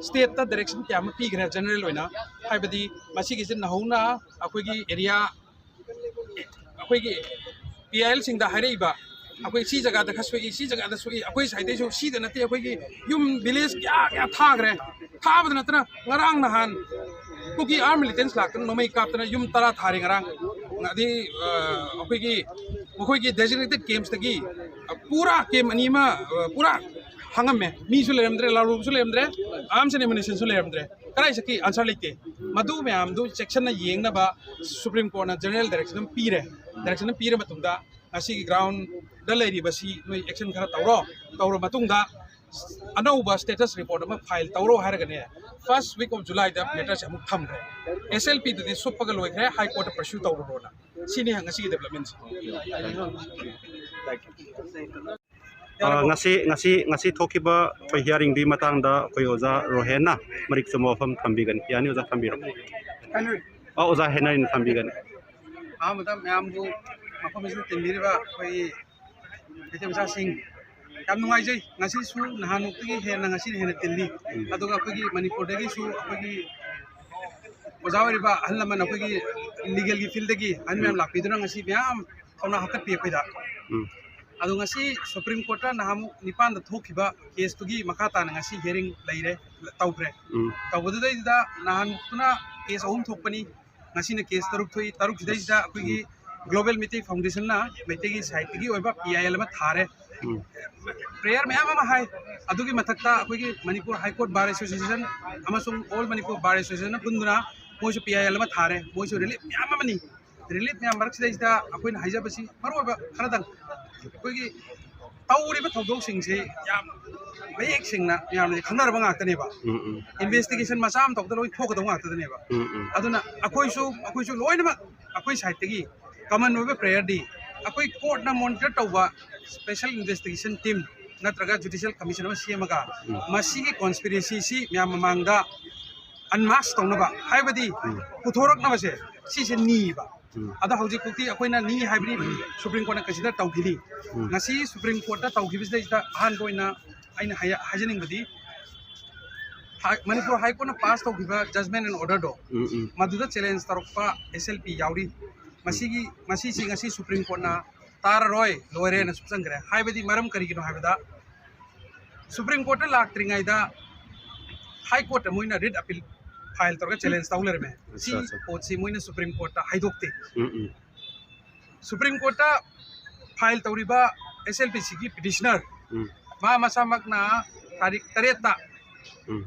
ꯁ꯭ꯇꯦꯠꯇ ꯗꯥꯏꯔꯦꯛꯁꯟ ꯀꯌꯥ ꯑꯃ ꯄꯤꯈ꯭ꯔꯦ ꯖꯦꯅꯔꯦꯜ ꯑꯣꯏꯅ, ꯍꯥꯏꯕꯗꯤ ꯃꯁꯤꯒꯤꯁꯤ ꯅꯧꯍꯧꯅ ꯑꯩꯈꯣꯏꯒꯤ ꯑꯦꯔꯤꯌꯥ, ꯑꯩꯈꯣꯏꯒꯤ ꯄꯤ ꯑꯥꯏ ꯑꯦꯜꯁꯤꯡꯗ ꯍꯥꯏꯔꯛꯏꯕ, ꯑꯩꯈꯣꯏ ꯁꯤ ꯖꯒꯥꯗ ꯈꯔ ꯁꯣꯛꯏ, ꯁꯤ ꯖꯒꯥꯗ ꯁꯣꯛꯏ, ꯑꯩꯈꯣꯏ ꯁꯥꯏꯗꯩꯁꯨ ꯁꯤꯗ ꯅꯠꯇꯦ, ꯑꯩꯈꯣꯏꯒꯤ ꯌꯨꯝ ꯚꯤꯂꯦꯖ ꯀꯌꯥ ꯀꯌꯥ ꯊꯥꯈ꯭ꯔꯦ꯫ ꯊꯥꯕꯗ ꯅꯠꯇꯅ ꯉꯔꯥꯡ ꯅꯍꯥꯟ ꯀꯨꯀꯤ ꯑꯥꯔꯝ ꯃꯤꯂꯤꯇꯦꯟꯁ ꯂꯥꯛꯇꯅ ꯅꯣꯡꯃꯩ ꯀꯥꯞꯇꯅ ꯌꯨꯝ ꯇꯔꯥ ꯊꯥꯔꯦ ꯉꯔꯥꯡ꯫ ꯑꯗꯩ ꯑ, ꯑꯩꯈꯣꯏꯒꯤ ꯃꯈꯣꯏꯒꯤ ꯗꯦꯖꯤꯒꯅꯦꯇꯦꯠ ꯀꯦꯝꯞꯁꯇꯒꯤ ꯄꯨꯔꯥ ꯀꯦꯝꯞ ꯑꯅꯤ ꯑꯃ, ꯑ, ꯄꯨꯔꯥ ꯍꯥꯡꯉꯝꯃꯦ꯫ ꯃꯤꯁꯨ ꯂꯩꯔꯝꯗ꯭ꯔꯦ, ꯂꯥꯂꯣꯡꯁꯨ ꯂꯩꯔꯝꯗ꯭ꯔꯦ, ꯑꯥꯔꯝꯁ ꯑꯦꯟ ꯑꯦꯃꯨꯅꯤꯁꯟꯁꯨ ꯂꯩꯔꯝꯗ꯭ꯔꯦ꯫ ꯀꯗꯥꯏ ꯆꯠꯈꯤ? ꯑꯟꯁꯔ ꯂꯩꯇꯦ꯫ ꯃꯗꯨ ꯃꯌꯥꯝꯗꯨ ꯆꯦꯛꯁꯤꯟꯅ ꯌꯦꯡꯅꯕ ꯁꯨꯄ꯭ꯔꯤꯝ ꯀꯣꯔꯠꯅ ꯖꯦꯅꯔꯦꯜ ꯗꯥꯏꯔꯦꯛꯁꯟ ꯑꯃ ꯄꯤꯔꯦ꯫ ꯗꯥꯏꯔꯦꯛꯁꯟ ꯑꯃ ꯄꯤꯔ ꯃꯇꯨꯡꯗ ꯉꯁꯤꯒꯤ ꯒ꯭ꯔꯥꯎꯟꯗ ꯂꯩꯔꯤꯕꯁꯤ ꯅꯣꯏ ꯑꯦꯛꯁꯟ ꯈꯔ ꯇꯧꯔꯣ, ꯇꯧꯔ ꯃꯇꯨꯡꯗ ꯑꯅꯧꯕ ꯁ꯭ꯇꯦꯇꯁ ꯔꯤꯄꯣꯔꯠ ꯑꯃ ꯐꯥꯏꯜ ꯇꯧꯔꯣ ꯍꯥꯏꯔꯒꯅꯦ, ꯐꯥꯔꯁ ꯋꯤꯛ ꯑꯣꯐ ꯖꯨꯂꯥꯏꯗ ꯃꯦꯇꯔꯁꯦ ꯑꯃꯨꯛ ꯊꯝꯈ꯭ꯔꯦ꯫ ꯑꯦꯁ ꯑꯦꯜ ꯄꯤꯗꯨꯗꯤ ꯁꯨꯞꯄꯒ ꯂꯣꯏꯈ꯭ꯔꯦ, ꯍꯥꯏ ꯀꯣꯔꯠꯇ ꯄꯔꯁ꯭ꯌꯨ ꯇꯧꯔꯨꯔꯣꯅ꯫ ꯁꯤꯅꯤ ꯉꯁꯤꯒꯤ ꯗꯦꯕꯂꯞꯃꯦꯟꯁꯦ꯫ ꯑ, ꯉꯁꯤ, ꯉꯁꯤ, ꯉꯁꯤ ꯊꯣꯛꯈꯤꯕ ꯑꯩꯈꯣꯏ ꯍꯤꯌꯥꯔꯤꯡꯗꯨꯒꯤ ꯃꯇꯥꯡꯗ ꯑꯩꯈꯣꯏ ꯑꯣꯖꯥ ꯔꯣꯍꯦꯟꯅ ꯃꯔꯤꯛ ꯆꯨꯝꯕ ꯋꯥꯐꯝ ꯊꯝꯕꯤꯒꯅꯤ꯫ ꯌꯥꯅꯤ ꯑꯣꯖꯥ, ꯊꯝꯕꯤꯔꯣ꯫ ꯑ, ꯑꯣꯖꯥ ꯍꯦꯅꯔꯤꯅ ꯊꯝꯕꯤꯒꯅꯤ꯫ ꯑꯍꯥꯟꯕꯗ ꯃꯌꯥꯝꯕꯨ ꯃꯐꯝ ꯑꯁꯤꯗ ꯇꯤꯟꯕꯤꯔꯤꯕ ꯑꯩꯈꯣꯏꯒꯤ ꯃꯩꯇꯩ ꯃꯆꯥꯁꯤꯡ ꯌꯥꯝ ꯅꯨꯡꯉꯥꯏꯖꯩ꯫ ꯉꯁꯤꯁꯨ ꯅꯍꯥꯟꯃꯨꯛꯇꯒꯤ ꯍꯦꯟꯅ ꯉꯁꯤꯅ ꯍꯦꯟꯅ ꯇꯤꯜꯂꯤ꯫ ꯑꯗꯨꯒ ꯑꯩꯈꯣꯏꯒꯤ ꯃꯅꯤꯄꯨꯔꯗꯒꯤꯁꯨ ꯑꯩꯈꯣꯏꯒꯤ ꯑꯣꯖꯥ ꯑꯣꯏꯔꯤꯕ ꯑꯍꯜ ꯂꯃꯟ, ꯑꯩꯈꯣꯏꯒꯤ ꯂꯤꯒꯦꯜꯒꯤ ꯐꯤꯜꯗꯒꯤ ꯑꯍꯜ ꯃꯌꯥꯝ ꯂꯥꯛꯄꯤꯗꯨꯅ ꯉꯁꯤ ꯃꯌꯥꯝ ꯊꯧꯅꯥ ꯍꯥꯞꯀꯠꯄꯤ ꯑꯩꯈꯣꯏꯗ꯫ ꯎꯝ꯫ ꯑꯗꯣ ꯉꯁꯤ ꯁꯨꯄ꯭ꯔꯤꯝ ꯀꯣꯔꯠꯇ ꯅꯍꯥꯟꯃꯨꯛ ꯅꯤꯄꯥꯟꯗ ꯊꯣꯛꯈꯤꯕ ꯀꯦꯁꯇꯨꯒꯤ ꯃꯈꯥ ꯇꯥꯅ ꯉꯁꯤ ꯍꯤꯌꯔꯤꯡ ꯂꯩꯔꯦ, ꯇꯧꯈ꯭ꯔꯦ꯫ ꯎꯝ꯫ ꯇꯧꯕꯗꯨꯗꯩꯗꯨꯗ ꯅꯍꯥꯟꯃꯨꯛꯇꯨꯅ ꯀꯦꯁ ꯑꯍꯨꯝ ꯊꯣꯛꯄꯅꯤ꯫ ꯉꯁꯤꯅ ꯀꯦꯁ ꯇꯔꯨꯛ ꯊꯣꯛꯏ꯫ ꯇꯔꯨꯛꯁꯤꯗꯩꯁꯤꯗ ꯑꯩꯈꯣꯏꯒꯤ ꯒ꯭ꯂꯣꯕꯦꯜ ꯃꯤꯇꯩ ꯐꯥꯎꯟꯗꯦꯁꯟꯅ ꯃꯩꯇꯩꯒꯤ ꯁꯥꯏꯠꯇꯒꯤ ꯑꯣꯏꯕ ꯄꯤ ꯑꯥꯏ ꯑꯦꯜ ꯑꯃ ꯊꯥꯔꯦ꯫ ꯎꯝ꯫ ꯄ꯭ꯔꯦꯌꯔ ꯃꯌꯥꯝ ꯑꯃ ꯍꯥꯏ꯫ ꯑꯗꯨꯒꯤ ꯃꯊꯛꯇ ꯑꯩꯈꯣꯏꯒꯤ Manipur high court bar association ꯑꯃꯁꯨꯡ ꯑꯣꯜ ꯃꯅꯤꯄꯨꯔ ꯕꯥꯔ ꯑꯦꯁꯣꯁꯤꯌꯦꯁꯟꯅ ꯄꯨꯟꯗꯨꯅ ꯃꯣꯏꯁꯨ ꯄꯤ ꯑꯥꯏ ꯑꯦꯜ ꯑꯃ ꯊꯥꯔꯦ꯫ ꯃꯣꯏꯁꯨ ꯔꯤꯂꯤꯐ ꯃꯌꯥꯝ ꯑꯃꯅꯤ꯫ ꯔꯤꯂꯤꯐ ꯃꯌꯥꯝ ꯃꯔꯛꯁꯤꯗꯩꯁꯤꯗ ꯑꯩꯈꯣꯏꯅ ꯍꯥꯏꯖꯕꯁꯤ ꯃꯔꯨꯑꯣꯏꯕ ꯈꯔꯗꯪ, ꯑꯩꯈꯣꯏꯒꯤ ꯇꯧꯔꯤꯕ ꯊꯧꯗꯣꯛꯁꯤꯡꯁꯤ ꯌꯥꯝ ꯃꯌꯦꯛ ꯁꯦꯡꯅ ꯃꯌꯥꯝꯅ ꯈꯪꯅꯔꯕ ꯉꯥꯛꯇꯅꯦꯕ꯫ ꯎꯝ, ꯎꯝ꯫ ꯏꯟꯚꯦꯁꯇꯤꯒꯦꯁꯟ ꯃꯆꯥ ꯑꯃ ꯇꯧꯕꯗ ꯂꯣꯏ ꯊꯣꯛꯀꯗꯧꯕ ꯉꯥꯛꯇꯗꯅꯦꯕ꯫ ꯎꯝ, ꯎꯝ꯫ ꯑꯗꯨꯅ ꯑꯩꯈꯣꯏꯁꯨ, ꯑꯩꯈꯣꯏꯁꯨ ꯂꯣꯏꯅꯃꯛ ꯑꯩꯈꯣꯏ ꯁꯥꯏꯠꯇꯒꯤ ꯀꯃꯟ ꯑꯣꯏꯕ ꯄ꯭ꯔꯦꯌꯔꯗꯤ ꯑꯩꯈꯣꯏ ꯀꯣꯔꯠꯅ ꯃꯣꯅꯤꯇꯔ ꯇꯧꯕ ꯁ꯭ꯄꯦꯁꯦꯜ ꯏꯟꯚꯦꯁꯇꯤꯒꯦꯁꯟ ꯇꯤꯝ ꯅꯠꯇ꯭ꯔꯒ ꯖꯨꯗꯤꯁꯤꯌꯦꯜ ꯀꯃꯤꯁꯟ ꯑꯃ ꯁꯦꯝꯃꯒ ꯎꯝ꯫ ꯃꯁꯤꯒꯤ ꯀꯣꯟꯁꯄꯤꯔꯦꯁꯤꯁꯤ ꯃꯌꯥꯝ ꯃꯃꯥꯡꯗ ꯑꯟꯃꯥꯁ ꯇꯧꯅꯕ, ꯍꯥꯏꯕꯗꯤ ꯎꯝ꯫ ꯄꯨꯊꯣꯔꯛꯅꯕꯁꯦ ꯁꯤꯁꯦ ꯅꯤꯕ꯫ ꯎꯝ꯫ ꯑꯗꯣ ꯍꯧꯖꯤꯛ ꯐꯥꯎꯗꯤ ꯑꯩꯈꯣꯏꯅ ꯅꯤ ꯍꯥꯏꯕꯗꯤ ꯁꯨꯄ꯭ꯔꯤꯝ ꯀꯣꯔꯠꯅ ꯀꯟꯁꯤꯗꯔ ꯇꯧꯈꯤꯅꯤ꯫ ꯎꯝ꯫ ꯉꯁꯤ ꯁꯨꯄ꯭ꯔꯤꯝ ꯀꯣꯔꯠꯇ ꯇꯧꯈꯤꯕꯁꯤꯗꯩꯁꯤꯗ ꯑꯍꯥꯟꯕ ꯑꯣꯏꯅ ꯑꯩꯅ ꯍꯥꯏ-, ꯍꯥꯏꯖꯅꯤꯡꯕꯗꯤ ꯍꯥꯏ-, ꯃꯅꯤꯄꯨꯔ ꯍꯥꯏ ꯀꯣꯔꯠꯅ ꯄꯥꯁ ꯇꯧꯈꯤꯕ ꯖꯖꯃꯦꯟ ꯑꯦꯟ ꯑꯣꯔꯗꯔꯗꯣ, ꯎꯝ, ꯎꯝ꯫ ꯃꯗꯨꯗ ꯆꯦꯂꯦꯟꯖ ꯇꯧꯔꯛꯄ ꯑꯦꯁ ꯑꯦꯜ ꯄꯤ ꯌꯥꯎꯔꯤ꯫ ꯃꯁꯤꯒꯤ, ꯃꯁꯤꯁꯤ ꯉꯁꯤ ꯁꯨꯄ꯭ꯔꯤꯝ ꯀꯣꯔꯠꯅ ꯇꯥꯔꯔꯣꯏ, ꯂꯣꯏꯔꯦꯅ ꯁꯨꯞꯆꯟꯈ꯭ꯔꯦ꯫ ꯍꯥꯏꯕꯗꯤ ꯃꯔꯝ ꯀꯔꯤꯒꯤꯅꯣ ꯍꯥꯏꯕꯗ ꯁꯨꯄ꯭ꯔꯤꯝ ꯀꯣꯔꯠꯇ ꯂꯥꯛꯇ꯭ꯔꯤꯉꯩꯗ ꯍꯥꯏ ꯀꯣꯔꯠꯇ ꯃꯣꯏꯅ ꯔꯤꯠ ꯑꯄꯤꯜ ꯐꯥꯏꯜ ꯇꯧꯔꯒ ꯆꯦꯂꯦꯟꯖ ꯇꯧ ꯂꯩꯔꯝꯃꯦ꯫ ꯁꯤ ꯑꯠꯆꯥ, ꯑꯠꯆꯥ꯫ ꯄꯣꯠꯁꯤ ꯃꯣꯏꯅ ꯁꯨꯄ꯭ꯔꯤꯝ ꯀꯣꯔꯠꯇ ꯍꯥꯏꯗꯣꯛꯇꯦ꯫ ꯎꯝ, ꯎꯝ꯫ ꯁꯨꯄ꯭ꯔꯤꯝ ꯀꯣꯔꯠꯇ ꯐꯥꯏꯜ ꯇꯧꯔꯤꯕ ꯑꯦꯁ ꯑꯦꯜ ꯄꯤ ꯁꯤꯒꯤ ꯄꯤꯇꯤꯁꯅꯔ ꯎꯝ꯫ ꯃꯥ ꯃꯁꯥꯃꯛꯅ ꯇꯥꯔꯤꯛ ꯇꯔꯦꯠꯇ ꯎꯝ꯫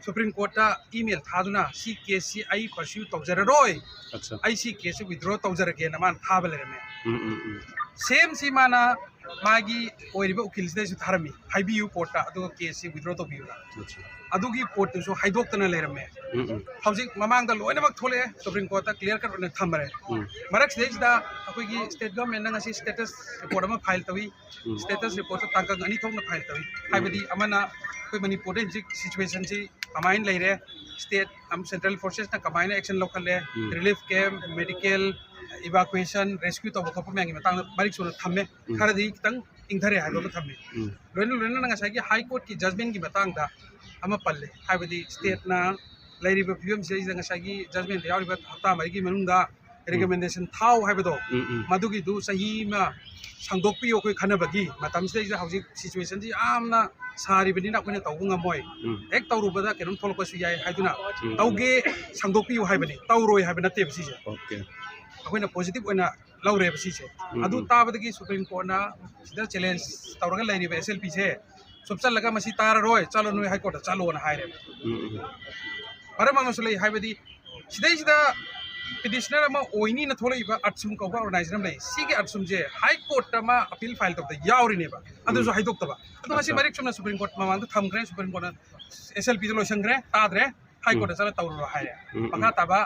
ꯁꯨꯄ꯭ꯔꯤꯝ ꯀꯣꯔꯠꯇ ꯏꯃꯦꯜ ꯊꯥꯗꯨꯅ ꯁꯤ ꯀꯦꯁꯁꯤ ꯑꯩ ꯄꯔꯁ꯭ꯌꯨ ꯇꯧꯖꯔꯔꯣꯏ, ꯑꯠꯆꯥ꯫ ꯑꯩ ꯁꯤ ꯀꯦꯁꯁꯤ ꯋꯤꯗ꯭ꯔꯣ ꯇꯧꯖꯔꯒꯦꯅ ꯃꯥꯅ ꯊꯥꯕ ꯂꯩꯔꯝꯃꯦ꯫ ꯎꯝ, ꯎꯝ, ꯎꯝ꯫ ꯁꯦꯝꯁꯤ ꯃꯥꯅ ꯃꯥꯒꯤ ꯑꯣꯏꯔꯤꯕ ꯎꯀꯤꯜꯁꯤꯗꯁꯨ ꯊꯥꯔꯝꯃꯤ, ꯍꯥꯏꯕꯤꯌꯨ ꯀꯣꯔꯠꯇ, ꯑꯗꯨꯒ ꯀꯦꯁꯁꯤ ꯋꯤꯗ꯭ꯔꯣ ꯇꯧꯕꯤꯌꯨꯅ꯫ ꯑꯠꯆꯥ꯫ ꯑꯗꯨꯒꯤ ꯄꯣꯠꯇꯨꯁꯨ ꯍꯥꯏꯗꯣꯛꯇꯅ ꯂꯩꯔꯝꯃꯦ꯫ ꯎꯝ, ꯎꯝ꯫ ꯍꯧꯖꯤꯛ ꯃꯃꯥꯡꯗ ꯂꯣꯏꯅꯃꯛ ꯊꯣꯛꯂꯛꯑꯦ, ꯁꯨꯄ꯭ꯔꯤꯝ ꯀꯣꯔꯠꯇ ꯀ꯭ꯂꯤꯌꯥꯔ ꯀꯠ ꯑꯣꯏꯅ ꯊꯝꯃꯔꯦ꯫ ꯎꯝ꯫ ꯃꯔꯛꯁꯤꯗꯩꯁꯤꯗ ꯑꯩꯈꯣꯏꯒꯤ ꯁ꯭ꯇꯦꯠ ꯒꯚꯔꯟꯃꯦꯟꯠꯅ ꯉꯁꯤ ꯁ꯭ꯇꯦꯇꯁ ꯔꯤꯄꯣꯔꯠ ꯑꯃ ꯐꯥꯏꯜ ꯇꯧꯏ꯫ ꯎꯝ꯫ ꯁ꯭ꯇꯦꯇꯁ ꯔꯤꯄꯣꯔꯠꯇ ꯇꯥꯡꯀꯛ ꯑꯅꯤ ꯊꯣꯛꯅ ꯐꯥꯏꯜ ꯇꯧꯏ꯫ ꯎꯝ꯫ ꯍꯥꯏꯕꯗꯤ ꯑꯃꯅ ꯑꯩꯈꯣꯏ ꯃꯅꯤꯄꯨꯔꯗ ꯍꯧꯖꯤꯛ ꯁꯤꯆꯨꯋꯦꯁꯟꯁꯤ ꯀꯃꯥꯏꯅ ꯂꯩꯔꯦ, ꯁ꯭ꯇꯦꯠ ꯑꯃ ꯁꯦꯟꯇ꯭ꯔꯦꯜ ꯐꯣꯔꯁꯦꯁꯅ ꯀꯃꯥꯏꯅ ꯑꯦꯛꯁꯟ ꯂꯧꯈꯠꯂꯦ, ꯎꯝ꯫ ꯔꯤꯂꯤꯐ ꯀꯦꯝꯞ, ꯃꯦꯗꯤꯀꯦꯜ, ꯏꯚꯥꯀꯨꯌꯦꯁꯟ, ꯔꯦꯁꯀ꯭ꯌꯨ ꯇꯧꯕ ꯈꯣꯠꯄ ꯃꯌꯥꯝꯒꯤ ꯃꯇꯥꯡꯗ ꯃꯔꯤꯛ ꯆꯨꯝꯅ ꯊꯝꯃꯦ꯫ ꯎꯝ꯫ ꯈꯔꯗꯤ ꯈꯤꯇꯪ ꯏꯪꯊꯔꯦ ꯍꯥꯏꯕ ꯑꯃ ꯊꯝꯃꯤ꯫ ꯎꯝ꯫ ꯂꯣꯏꯅ ꯂꯣꯏꯅꯅ ꯉꯁꯥꯏꯒꯤ ꯍꯥꯏ ꯀꯣꯔꯠꯀꯤ ꯖꯖꯃꯦꯟꯒꯤ ꯃꯇꯥꯡꯗ ꯑꯃ ꯄꯜꯂꯦ, ꯍꯥꯏꯕꯗꯤ ꯁ꯭ꯇꯦꯠꯅ ꯂꯩꯔꯤꯕ ꯐꯤꯕꯝꯁꯤꯗꯩꯁꯤꯗ ꯉꯁꯥꯏꯒꯤ ꯖꯖꯃꯦꯟꯗ ꯌꯥꯎꯔꯤꯕ ꯍꯞꯇꯥ ꯃꯔꯤꯒꯤ ꯃꯅꯨꯡꯗ recommendation ꯊꯥꯎ ꯍꯥꯏꯕꯗꯣ, ꯎꯝ, ꯎꯝ, ꯃꯗꯨꯒꯤꯗꯨ ꯆꯍꯤ ꯑꯃ ꯁꯥꯡꯗꯣꯛꯄꯤꯌꯨ ꯑꯩꯈꯣꯏ ꯈꯟꯅꯕꯒꯤ꯫ ꯃꯇꯝꯁꯤꯗꯩꯗ ꯍꯧꯖꯤꯛ situationꯁꯤ ꯌꯥꯝꯅ ꯁꯥꯔꯤꯕꯅꯤꯅ ꯑꯩꯈꯣꯏꯅ ꯇꯧꯕ ꯉꯝꯃꯣꯏ꯫ ꯎꯝ, ꯍꯦꯛ ꯇꯧꯔꯨꯕꯗ ꯀꯩꯅꯣꯝ ꯊꯣꯛꯂꯛꯄꯁꯨ ꯌꯥꯏ ꯍꯥꯏꯗꯨꯅ, ꯎꯝ, ꯇꯧꯒꯦ ꯁꯥꯡꯗꯣꯛꯄꯤꯌꯨ ꯍꯥꯏꯕꯅꯤ, ꯇꯧꯔꯣꯏ ꯍꯥꯏꯕ ꯅꯠꯇꯦꯕ ꯁꯤꯁꯦ꯫ Okay. ꯑꯩꯈꯣꯏꯅ positive ꯑꯣꯏꯅ ꯂꯧꯔꯦꯕ ꯁꯤꯁꯦ꯫ ꯎꯝ, ꯑꯗꯨ, ꯎꯝ, ꯇꯥꯕꯗꯒꯤ Supreme Courtꯅ ꯁꯤꯗ challenge ꯇꯧꯔꯒ ꯂꯩꯔꯤꯕ SLPꯁꯦ ꯁꯨꯞꯆꯜꯂꯒ ꯃꯁꯤ ꯇꯥꯔꯔꯣꯏ, ꯆꯠꯂꯣ, ꯅꯣꯏ High Courtꯇ ꯆꯠꯂꯣꯅ ꯍꯥꯏꯔꯦꯕ꯫ ꯎꯝ, ꯎꯝ, ꯎꯝ꯫ ꯃꯔꯝ ꯑꯃꯁꯨ ꯂꯩ, ꯍꯥꯏꯕꯗꯤ ꯁꯤꯗꯩꯁꯤꯗ petitioner ꯑꯃ ꯑꯣꯏꯅꯤꯅ ꯊꯣꯛꯂꯛꯏꯕ ꯑꯠꯁꯨꯝ ꯀꯧꯕ organization ꯑꯃ ꯂꯩ꯫ ꯁꯤꯒꯤ ꯑꯠꯁꯨꯝꯁꯦ High Courtꯇ ꯑꯃ appeal file ꯇꯧꯕꯗ ꯌꯥꯎꯔꯤꯅꯦꯕ, ꯑꯗꯨꯁꯨ, ꯎꯝ, ꯍꯥꯏꯗꯣꯛꯇꯕ꯫ ꯑꯗꯣ ꯉꯁꯤ, ꯑꯠꯆꯥ, ꯃꯔꯤꯛ ꯆꯨꯝꯅ Supreme Court ꯃꯃꯥꯡꯗ ꯊꯝꯈ꯭ꯔꯦ꯫ Supreme Courtꯅ SLPꯗ ꯂꯣꯏꯁꯟꯈ꯭ꯔꯦ, ꯇꯥꯗ꯭ꯔꯦ, High Courtꯇ, ꯎꯝ, ꯆꯠꯂ ꯇꯧꯔꯨꯔꯣ ꯍꯥꯏꯔꯦ꯫ ꯎꯝ, ꯎꯝ꯫ ꯃꯈꯥ ꯇꯥꯕ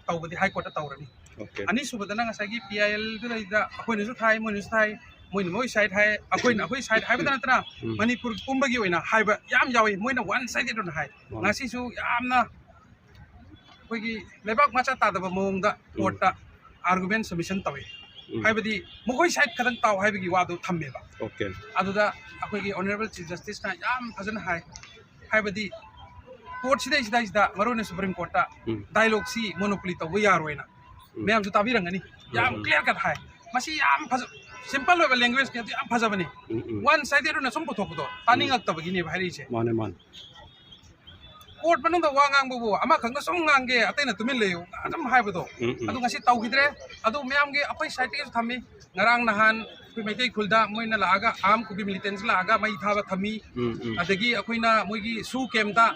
ꯇꯧꯕꯗꯤ High Courtꯇ ꯇꯧꯔꯅꯤ꯫ Okay. ꯑꯅꯤꯁꯨꯕꯗꯅ ꯉꯁꯥꯏꯒꯤ PILꯗꯨꯗꯩꯗ ꯑꯩꯈꯣꯏꯅꯁꯨ ꯊꯥꯏ, ꯃꯣꯏꯅꯁꯨ ꯊꯥꯏ, ꯃꯣꯏꯅ ꯃꯣꯏ side ꯍꯥꯏ, ꯑꯩꯈꯣꯏꯅ ꯑꯩꯈꯣꯏ side ꯍꯥꯏꯕꯗ ꯅꯠꯇꯅ, ꯎꯝ, ꯃꯅꯤꯄꯨꯔ ꯄꯨꯝꯕꯒꯤ ꯑꯣꯏꯅ ꯍꯥꯏꯕ ꯌꯥꯝ ꯌꯥꯎꯏ꯫ ꯃꯣꯏꯅ one sided ꯑꯣꯏꯅ ꯍꯥꯏ꯫ ꯃꯥꯅꯤ꯫ ꯉꯁꯤꯁꯨ ꯌꯥꯝꯅ ꯑꯩꯈꯣꯏꯒꯤ ꯂꯩꯕꯥꯛ ꯃꯆꯥ ꯇꯥꯗꯕ ꯃꯑꯣꯡꯗ, ꯎꯝ, courtꯇ argument submission ꯇꯧꯏ꯫ ꯎꯝ꯫ ꯍꯥꯏꯕꯗꯤ ꯃꯈꯣꯏ side ꯈꯛꯇꯪ ꯇꯥꯎ ꯍꯥꯏꯕꯒꯤ ꯋꯥꯗꯣ ꯊꯝꯃꯦꯕ꯫ Okay. ꯑꯗꯨꯗ ꯑꯩꯈꯣꯏꯒꯤ Honourable Chief Justiceꯅ ꯌꯥꯝ ꯐꯖꯅ ꯍꯥꯏ꯫ ꯍꯥꯏꯕꯗꯤ court ꯁꯤꯗꯩ ꯁꯤꯗꯩꯁꯤꯗ, ꯃꯔꯨꯑꯣꯏꯅ Supreme Courtꯇ, ꯎꯝ, dialogueꯁꯤ monopoly ꯇꯧꯕ ꯌꯥꯔꯣꯏꯅ, ꯎꯝ, ꯃꯌꯥꯝꯁꯨ ꯇꯥꯕꯤꯔꯝꯒꯅꯤ꯫ ꯌꯥꯝ, ꯎꯝ, clear cut ꯍꯥꯏ꯫ ꯃꯁꯤ ꯌꯥꯝ ꯐꯖ, simple ꯑꯣꯏꯕ language—ꯅꯤ, ꯑꯗꯨ ꯌꯥꯝ ꯐꯖꯕꯅꯤ꯫ ꯎꯝ, ꯎꯝ꯫ One sided ꯑꯣꯏꯅ ꯁꯨꯝ ꯄꯨꯊꯣꯛꯄꯗꯣ, ꯎꯝ, ꯇꯥꯅꯤꯡꯉꯛꯇꯕꯒꯤꯅꯦꯕ ꯍꯥꯏꯔꯛꯏꯁꯦ꯫ ꯃꯥꯅꯦ, ꯃꯥꯅꯦ꯫ Court ꯃꯅꯨꯡꯗ ꯋꯥ ꯉꯥꯡꯕꯕꯨ ꯑꯃꯈꯛꯅ ꯁꯨꯝ ꯉꯥꯡꯒꯦ, ꯑꯇꯩꯅ ꯇꯨꯃꯤꯟ ꯂꯩꯌꯨ ꯑꯗꯨꯝ ꯍꯥꯏꯕꯗꯣ, ꯎꯝ, ꯎꯝ꯫ ꯑꯗꯨ ꯉꯁꯤ ꯇꯧꯈꯤꯗ꯭ꯔꯦ꯫ ꯑꯗꯨ ꯃꯌꯥꯝꯒꯤ ꯑꯩꯈꯣꯏ sideꯇꯒꯤꯁꯨ ꯊꯝꯃꯤ꯫ ꯉꯔꯥꯡ ꯅꯍꯥꯟ ꯑꯩꯈꯣꯏ ꯃꯩꯇꯩ ꯈꯨꯜꯗ ꯃꯣꯏꯅ ꯂꯥꯛꯑꯒ, armed Kuki militants ꯂꯥꯛꯑꯒ ꯃꯩ ꯊꯥꯕ ꯊꯝꯃꯤ꯫ ꯎꯝ, ꯎꯝ꯫ ꯑꯗꯒꯤ ꯑꯩꯈꯣꯏꯅ ꯃꯣꯏꯒꯤ SoO campꯇ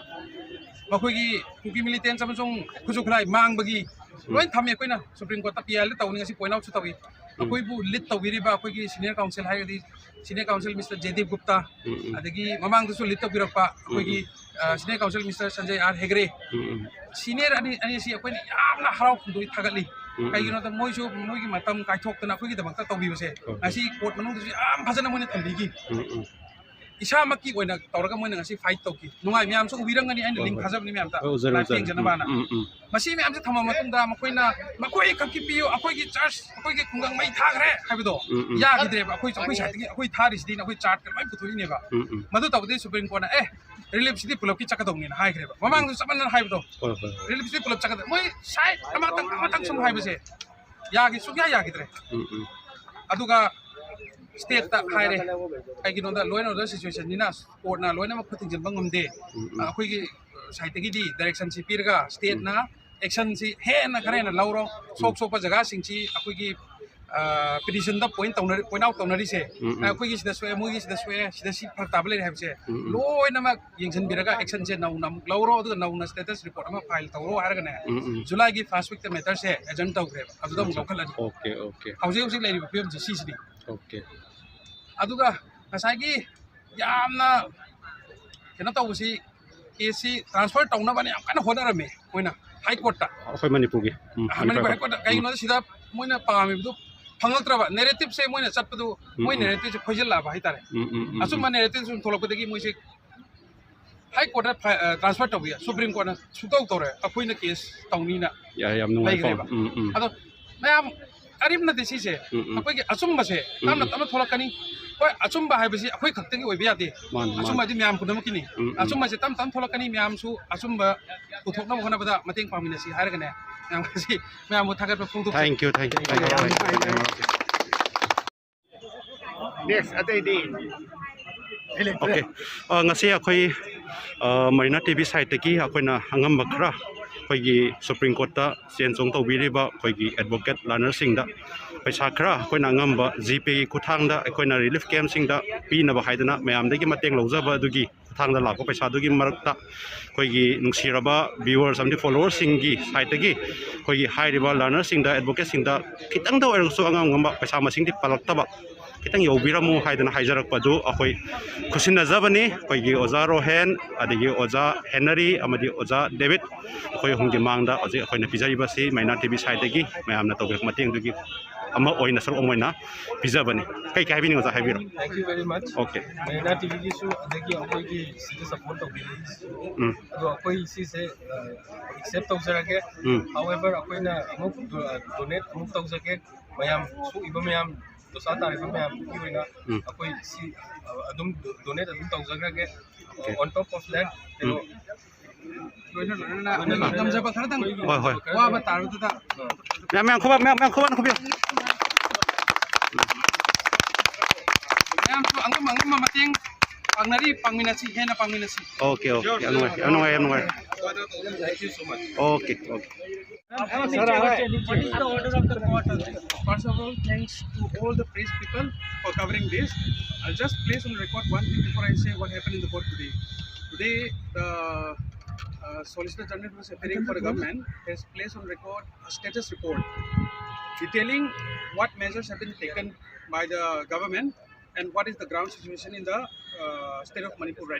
ꯃꯈꯣꯏꯒꯤ Kuki militants ꯑꯃꯁꯨꯡ ꯈꯨꯠꯁꯨ ꯈꯨꯠꯂꯥꯏ ꯃꯥꯡꯕꯒꯤ ꯎꯝ꯫ ꯂꯣꯏ ꯊꯝꯃꯤ꯫ ꯑꯩꯈꯣꯏꯅ Supreme Courtꯇ PILꯗ ꯇꯧꯅꯤ, ꯉꯁꯤ point outꯁꯨ ꯇꯧꯏ꯫ ꯎꯝ꯫ ꯑꯩꯈꯣꯏꯕꯨ lead ꯇꯧꯕꯤꯔꯤꯕ ꯑꯩꯈꯣꯏꯒꯤ senior counsel ꯍꯥꯏꯔꯒꯗꯤ senior counsel Mister Jaydeep Gupta, ꯎꯝ, ꯎꯝ꯫ ꯑꯗꯒꯤ ꯃꯃꯥꯡꯗꯁꯨ lead ꯇꯧꯕꯤꯔꯛꯄ ꯑꯩꯈꯣꯏꯒꯤ, ꯎꯝ, ꯎꯝ꯫ ꯑ, senior counsel Mister Sanjay R Hegde, ꯎꯝ, ꯎꯝ꯫ Senior ꯑꯅꯤ, ꯑꯅꯤ ꯑꯁꯤ ꯑꯩꯈꯣꯏꯅ ꯌꯥꯝꯅ ꯍꯔꯥꯎ ꯐꯣꯡꯗꯣꯛꯏ, ꯊꯥꯒꯠꯂꯤ꯫ ꯎꯝ, ꯎꯝ꯫ ꯀꯩꯒꯤꯅꯣꯗ ꯃꯣꯏꯁꯨ ꯃꯣꯏꯒꯤ ꯃꯇꯝ ꯀꯥꯏꯊꯣꯛꯇꯅ ꯑꯩꯈꯣꯏꯒꯤꯗꯃꯛꯇ ꯇꯧꯕꯤꯕꯁꯦ ꯍꯣꯏ, ꯍꯣꯏ꯫ ꯉꯁꯤ court ꯃꯅꯨꯡꯗꯁꯨ ꯌꯥꯝ ꯐꯖꯅ ꯃꯣꯏꯅ ꯊꯝꯕꯤꯈꯤ꯫ ꯎꯝ, ꯎꯝ꯫ ꯏꯁꯥꯃꯛꯀꯤ ꯑꯣꯏꯅ ꯇꯧꯔꯒ ꯃꯣꯏꯅ ꯉꯁꯤ fight ꯇꯧꯈꯤ꯫ ꯅꯨꯡꯉꯥꯏ, ꯃꯌꯥꯝꯁꯨ ꯎꯕꯤꯔꯝꯒꯅꯤ, ꯑꯩꯅ ꯑꯣ, link ꯎꯖꯔꯦ, ꯊꯥꯖꯕꯅꯤ ꯃꯌꯥꯝꯗ, ꯎꯖꯔꯦ, live ꯎꯖꯔꯦ꯫ ꯌꯦꯡꯖꯅꯕꯅ꯫ ꯎꯝ, ꯎꯝ, ꯎꯝ꯫ ꯃꯁꯤ ꯃꯌꯥꯝꯁꯦ ꯊꯝꯃ ꯃꯇꯨꯡꯗ ꯃꯈꯣꯏꯅ ꯃꯈꯣꯏ ꯈꯛꯀꯤ ꯄꯤꯌꯨ, ꯑꯩꯈꯣꯏꯒꯤ church, ꯑꯩꯈꯣꯏꯒꯤ ꯈꯨꯡꯒꯪ ꯃꯩ ꯊꯥꯈ꯭ꯔꯦ ꯍꯥꯏꯕꯗꯣ ꯎꯝ, ꯎꯝ꯫ ꯌꯥꯈꯤꯗ꯭ꯔꯦꯕ꯫ ꯑꯩꯈꯣꯏ, ꯑꯩꯈꯣꯏ sideꯇꯒꯤ ꯑꯩꯈꯣꯏ ꯊꯥꯔꯤꯁꯤꯗꯤꯅ ꯑꯩꯈꯣꯏ chartꯀ ꯂꯣꯏ ꯄꯨꯊꯣꯛꯏꯅꯦꯕ꯫ ꯎꯝ, ꯎꯝ꯫ ꯃꯗꯨ ꯇꯧꯕꯗꯒꯤ Supreme Courtꯅ, "ꯑꯦ, reliefꯁꯤꯗꯤ ꯄꯨꯂꯞꯀꯤ ꯆꯠꯀꯗꯧꯅꯤꯅ" ꯍꯥꯏꯈ꯭ꯔꯦꯕ꯫ ꯃꯃꯥꯡꯗꯁꯨ ꯆꯞ ꯃꯥꯟꯅꯅ ꯍꯥꯏꯕꯗꯣ꯫ ꯍꯣꯏ, ꯍꯣꯏ, ꯍꯣꯏ꯫ Reliefꯁꯤꯗꯤ ꯄꯨꯂꯞ ꯆꯠꯀꯗꯧ-, ꯃꯣꯏ side ꯑꯃꯇꯪ, ꯑꯃꯇꯪ ꯁꯨꯝ ꯍꯥꯏꯕꯁꯦ ꯌꯥꯈꯤ ꯁꯨꯡꯌꯥ ꯌꯥꯈꯤꯗ꯭ꯔꯦ꯫ ꯎꯝ, ꯎꯝ꯫ ꯑꯗꯨꯒ ꯁ꯭ꯇꯦꯠꯇ ꯍꯥꯏꯔꯦ, ꯀꯩꯒꯤꯅꯣꯗ ꯂꯣ ꯑꯦꯟ ꯑꯣꯔꯗꯔ ꯁꯤꯆꯨꯋꯦꯁꯟꯅꯤꯅ ꯀꯣꯔꯠꯅ ꯂꯣꯏꯅꯃꯛ ꯈꯨꯠ ꯊꯤꯡꯖꯤꯟꯕ ꯉꯝꯗꯦ꯫ ꯎꯝ, ꯎꯝ꯫ ꯑꯩꯈꯣꯏꯒꯤ ꯁꯥꯏꯠꯇꯒꯤꯗꯤ ꯗꯥꯏꯔꯦꯛꯁꯟꯁꯤ ꯄꯤꯔꯒ ꯁ꯭ꯇꯦꯠꯅ ꯑꯦꯛꯁꯟꯁꯤ ꯍꯦꯟꯅ ꯈꯔ ꯍꯦꯟꯅ ꯂꯧꯔꯣ꯫ ꯁꯣꯛ ꯁꯣꯛꯄ ꯖꯒꯥꯁꯤꯡꯁꯤ ꯑꯩꯈꯣꯏꯒꯤ ꯄꯤꯇꯤꯁꯟꯗ ꯄꯣꯏꯟ ꯇꯧꯅꯔꯤ, ꯄꯣꯏꯟ ꯑꯥꯎꯠ ꯇꯧꯅꯔꯤꯁꯦ, ꯎꯝ, ꯎꯝ꯫ ꯑꯩꯈꯣꯏꯒꯤ ꯁꯤꯗ ꯁꯣꯛꯑꯦ, ꯃꯣꯏꯒꯤ ꯁꯤꯗ ꯁꯣꯛꯑꯦ, ꯁꯤꯗ ꯁꯤ ꯐꯔꯛ ꯇꯥꯕ ꯂꯩꯔꯦ ꯍꯥꯏꯕꯁꯦ ꯎꯝ, ꯎꯝ꯫ ꯂꯣꯏꯅꯃꯛ ꯌꯦꯡꯁꯤꯟꯕꯤꯔꯒ ꯑꯦꯛꯁꯟꯁꯦ ꯅꯧꯅ ꯑꯃꯨꯛ ꯂꯧꯔꯣ, ꯑꯗꯨꯒ ꯅꯧꯅ ꯁ꯭ꯇꯦꯇꯁ ꯔꯤꯄꯣꯔꯠ ꯑꯃ ꯐꯥꯏꯜ ꯇꯧꯔꯣ ꯍꯥꯏꯔꯒꯅꯦ, ꯎꯝ, ꯎꯝ꯫ ꯖꯨꯂꯥꯏꯒꯤ ꯐꯥꯔꯁ ꯋꯤꯛꯇ ꯃꯦꯇꯔꯁꯦ ꯑꯦꯖꯟ ꯇꯧꯈ꯭ꯔꯦꯕ, ꯑꯗꯨꯗ ꯑꯃꯨꯛ ꯂꯧꯈꯠꯂꯅꯤ꯫ Okay, okay. ꯍꯧꯖꯤꯛ ꯍꯧꯖꯤꯛ ꯂꯩꯔꯤꯕ ꯐꯤꯕꯝꯁꯦ ꯁꯤꯁꯤꯅꯤ꯫ ꯑꯣꯀꯦ꯫ ꯑꯗꯨꯒ ꯉꯁꯥꯏꯒꯤ ꯌꯥꯝꯅ ꯀꯩꯅꯣ ꯇꯧꯕꯁꯤ, ꯀꯦꯁꯁꯤ ꯇ꯭ꯔꯥꯟꯁꯐꯔ ꯇꯧꯅꯕꯅ ꯌꯥꯝ ꯀꯟꯅ ꯍꯣꯠꯅꯔꯝꯃꯤ ꯃꯣꯏꯅ ꯍꯥꯏ ꯀꯣꯔꯠꯇ꯫ ꯑꯩꯈꯣꯏ ꯃꯅꯤꯄꯨꯔꯒꯤ꯫ ꯎꯝ, ꯑꯥ, ꯃꯅꯤꯄꯨꯔ ꯃꯅꯤꯄꯨꯔ꯫ ꯍꯥꯏ ꯀꯣꯔꯠꯇ꯫ ꯎꯝ꯫ ꯀꯩꯒꯤꯅꯣꯗ ꯁꯤꯗ ꯃꯣꯏꯅ ꯄꯥꯝꯃꯤꯕꯗꯨ ꯐꯪꯉꯛꯇ꯭ꯔꯕ, ꯅꯦꯔꯦꯇꯤꯞꯁꯦ ꯃꯣꯏꯅ ꯆꯠꯄꯗꯨ, ꯎꯝ, ꯃꯣꯏ ꯎꯝ꯫ ꯅꯦꯔꯦꯇꯤꯞꯁꯦ ꯈꯣꯏꯖꯤꯜꯂꯛꯑꯕ ꯍꯥꯏꯇꯥꯔꯦ꯫ ꯎꯝ, ꯎꯝ, ꯎꯝ, ꯑꯆꯨꯝꯕ ꯎꯝ꯫ ꯅꯦꯔꯦꯇꯤꯞ ꯁꯨꯝ ꯊꯣꯛꯂꯛꯄꯗꯒꯤ ꯃꯣꯏꯁꯦ ꯍꯥꯏ ꯀꯣꯔꯠꯇ ꯐ-, ꯑ, ꯇ꯭ꯔꯥꯟꯁꯐꯔ ꯇꯧꯕ ꯌꯥꯏ, ꯁꯨꯄ꯭ꯔꯤꯝ ꯀꯣꯔꯠꯅ ꯁꯨꯛꯇꯧ ꯇꯧꯔꯣꯏ, ꯑꯩꯈꯣꯏꯅ ꯀꯦꯁ ꯇꯧꯅꯤꯅ ꯌꯥꯏ, ꯌꯥꯝ ꯅꯨꯡꯉꯥꯏꯀꯣ꯫ ꯂꯩꯈ꯭ꯔꯦꯕ꯫ ꯎꯝ, ꯎꯝ꯫ ꯑꯗꯣ ꯃꯌꯥꯝ ꯀꯔꯤꯝ ꯅꯠꯇꯦ ꯁꯤꯁꯦ꯫ ꯎꯝ, ꯎꯝ꯫ ꯑꯩꯈꯣꯏꯒꯤ ꯑꯆꯨꯝꯕꯁꯦ ꯎꯝ, ꯇꯞꯅ ꯎꯝ꯫ ꯇꯞꯅ ꯊꯣꯛꯂꯛꯀꯅꯤ꯫ ꯍꯣꯏ, ꯑꯆꯨꯝꯕ ꯍꯥꯏꯕꯁꯤ ꯑꯩꯈꯣꯏ ꯈꯛꯇꯒꯤ ꯑꯣꯏꯕ ꯌꯥꯗꯦ꯫ ꯃꯥꯅꯤ, ꯃꯥꯅꯤ꯫ ꯑꯆꯨꯝꯕ ꯍꯥꯏꯗꯤ ꯃꯌꯥꯝ ꯄꯨꯝꯅꯃꯛꯀꯤꯅꯤ꯫ ꯎꯝ, ꯎꯝ꯫ ꯑꯆꯨꯝꯕꯁꯦ ꯇꯞ ꯇꯞꯅ ꯊꯣꯛꯂꯛꯀꯅꯤ, ꯃꯌꯥꯝꯁꯨ ꯑꯆꯨꯝꯕ ꯄꯨꯊꯣꯛꯅꯕ ꯍꯣꯠꯅꯕꯗ ꯃꯇꯦꯡ ꯄꯥꯡꯃꯤꯟꯅꯁꯤ ꯍꯥꯏꯔꯒꯅꯦ, ꯃꯌꯥꯝ ꯉꯁꯤ ꯃꯌꯥꯝꯕꯨ ꯊꯥꯒꯠꯄ ꯐꯣꯡꯗꯣꯛꯆꯔꯤ꯫ Thank you, thank you, thank you, thank you, thank you꯫ Next, ꯑꯇꯩꯗꯤ? ꯑꯣꯀꯦ꯫ ꯑ, ꯉꯁꯤ ꯑꯩꯈꯣꯏ, ꯑ, ꯃꯔꯤꯅꯥ ꯇꯤ ꯚꯤ ꯁꯥꯏꯠꯇꯒꯤ ꯑꯩꯈꯣꯏꯅ ꯑꯉꯝꯕ ꯈꯔ ꯑꯩꯈꯣꯏꯒꯤ ꯁꯨꯄ꯭ꯔꯤꯝ ꯀꯣꯔꯠꯇ ꯆꯦꯟ ꯆꯣꯡ ꯇꯧꯕꯤꯔꯤꯕ ꯑꯩꯈꯣꯏꯒꯤ ꯑꯦꯗꯚꯣꯀꯦꯠ ꯂꯔꯅꯔꯁꯤꯡꯗ ꯄꯩꯁꯥ ꯈꯔ ꯑꯩꯈꯣꯏꯅ ꯑꯉꯝꯕ ꯖꯤꯄꯦꯒꯤ ꯈꯨꯠꯊꯥꯡꯗ ꯑꯩꯈꯣꯏꯅ ꯔꯤꯂꯤꯐ ꯀꯦꯝꯞꯁꯤꯡꯗ ꯄꯤꯅꯕ ꯍꯥꯏꯗꯅ ꯃꯌꯥꯝꯗꯒꯤ ꯃꯇꯦꯡ ꯂꯧꯖꯕ ꯑꯗꯨꯒꯤ ꯈꯨꯠꯊꯥꯡꯗ ꯂꯥꯛꯄ ꯄꯩꯁꯥꯗꯨꯒꯤ ꯃꯔꯛꯇ ꯑꯩꯈꯣꯏꯒꯤ ꯅꯨꯡꯁꯤꯔꯕ ꯚ꯭ꯌꯨꯋꯔꯁ ꯑꯃꯗꯤ ꯐꯣꯂꯣꯋꯔꯁꯤꯡꯒꯤ ꯁꯥꯏꯠꯇꯒꯤ ꯑꯩꯈꯣꯏꯒꯤ ꯍꯥꯏꯔꯤꯕ ꯂꯔꯅꯔꯁꯤꯡꯗ, ꯑꯦꯗꯚꯣꯀꯦꯠꯁꯤꯡꯗ ꯈꯤꯇꯪꯗ ꯑꯣꯏꯔꯒꯁꯨ ꯑꯉꯝ ꯑꯉꯝꯕ ꯄꯩꯁꯥ ꯃꯁꯤꯡꯗꯤ ꯄꯜꯂꯛꯇꯕ, ꯈꯤꯇꯪ ꯌꯧꯕꯤꯔꯝꯃꯨ ꯍꯥꯏꯗꯅ ꯍꯥꯏꯖꯔꯛꯄꯗꯨ ꯑꯩꯈꯣꯏ ꯈꯨꯠꯁꯤꯟꯅꯖꯕꯅꯤ꯫ ꯑꯩꯈꯣꯏꯒꯤ ꯑꯣꯖꯥ ꯔꯣꯍꯦꯟ, ꯑꯗꯒꯤ ꯑꯣꯖꯥ ꯍꯦꯅꯔꯤ ꯑꯃꯗꯤ ꯑꯣꯖꯥ ꯗꯦꯕꯤꯠ, ꯑꯩꯈꯣꯏ ꯑꯍꯨꯝꯒꯤ ꯃꯥꯡꯗ ꯍꯧꯖꯤꯛ ꯑꯩꯈꯣꯏꯅ ꯄꯤꯖꯔꯤꯕꯁꯤ ꯃꯔꯤꯅꯥ ꯇꯤ ꯚꯤ ꯁꯥꯏꯠꯇꯒꯤ ꯃꯌꯥꯝꯅ ꯇꯧꯕꯤꯔꯛꯄ ꯃꯇꯦꯡꯗꯨꯒꯤ ꯑꯃ ꯑꯣꯏꯅ, ꯁꯔꯨꯛ ꯑꯃ ꯑꯣꯏꯅ ꯄꯤꯖꯕꯅꯤ꯫ ꯀꯩ ꯀꯩ ꯍꯥꯏꯕꯤꯅꯤꯡꯉꯤ ꯑꯣꯖꯥ, ꯍꯥꯏꯕꯤꯔꯣ꯫ Thank you very much꯫ Okay. ꯃꯔꯤꯅꯥ ꯇꯤ ꯚꯤꯒꯤꯁꯨ ꯑꯗꯒꯤ ꯑꯩꯈꯣꯏꯒꯤ ꯁꯤꯗ ꯁꯞꯄꯣꯔꯠ ꯇꯧꯕꯤꯔꯤꯁꯤꯁꯨ꯫ ꯎꯝ꯫ ꯑꯗꯣ ꯑꯩꯈꯣꯏ ꯁꯤꯁꯦ, ꯑ, ꯑꯦꯛꯁꯦꯞ ꯇꯧꯖꯔꯒꯦ꯫ ꯎꯝ꯫ However, ꯑꯩꯈꯣꯏꯅ ꯑꯃꯨꯛ ꯗꯣ-, ꯗꯣꯅꯦꯠ ꯑꯃꯨꯛ ꯇꯧꯖꯒꯦ꯫ ꯃꯌꯥꯝ ꯁꯣꯛꯏꯕ ꯃꯌꯥꯝ, ꯗꯣꯁꯥ ꯇꯥꯔꯤꯕ ꯃꯌꯥꯝꯗꯨꯒꯤ ꯑꯣꯏꯅ ꯎꯝ꯫ ꯑꯩꯈꯣꯏ ꯁꯤ, ꯑ, ꯑꯗꯨꯝ ꯗꯣ-, ꯗꯣꯅꯦꯠ ꯑꯗꯨꯝ ꯇꯧꯖꯈ꯭ꯔꯒꯦ꯫ Okay. On top of that, ꯀꯩꯅꯣ, ꯎꯝ꯫ ꯂꯣꯏꯅ ꯂꯣꯏꯅꯅ ꯉꯝꯖꯕ ꯈꯔꯗꯪ ꯍꯣꯏ, ꯍꯣꯏ꯫ ꯋꯥꯕ ꯇꯥꯔꯗꯨꯗ ꯃꯌꯥꯝ, ꯃꯌꯥꯝ ꯈꯨꯕꯥꯛ, ꯃꯌꯥꯝ, ꯃꯌꯥꯝ ꯈꯨꯕꯥꯛ ꯈꯨꯕꯤꯌꯨ꯫ ꯃꯌꯥꯝꯁꯨ ꯑꯉꯝ ꯑꯉꯝꯕ ꯃꯇꯦꯡ ꯄꯥꯡꯅꯔꯤ, ꯄꯥꯡꯃꯤꯟꯅꯁꯤ, ꯍꯦꯟꯅ ꯄꯥꯡꯃꯤꯟꯅꯁꯤ꯫ Okay, okay. ꯌꯥꯝ ꯅꯨꯡꯉꯥꯏ, ꯌꯥꯝ ꯅꯨꯡꯉꯥꯏ, ꯌꯥꯝ ꯅꯨꯡꯉꯥꯏ꯫ Okay, okay. What is the order of the court on this? First of all, thanks to all the press people for covering this. I'll just place on record one thing before I say what happened in the court today. Today, the uh, Solicitor General, who is appearing for the government, has placed on record a status report detailing what measures have been taken by the government and what is the ground situation in the uh, state of Manipur right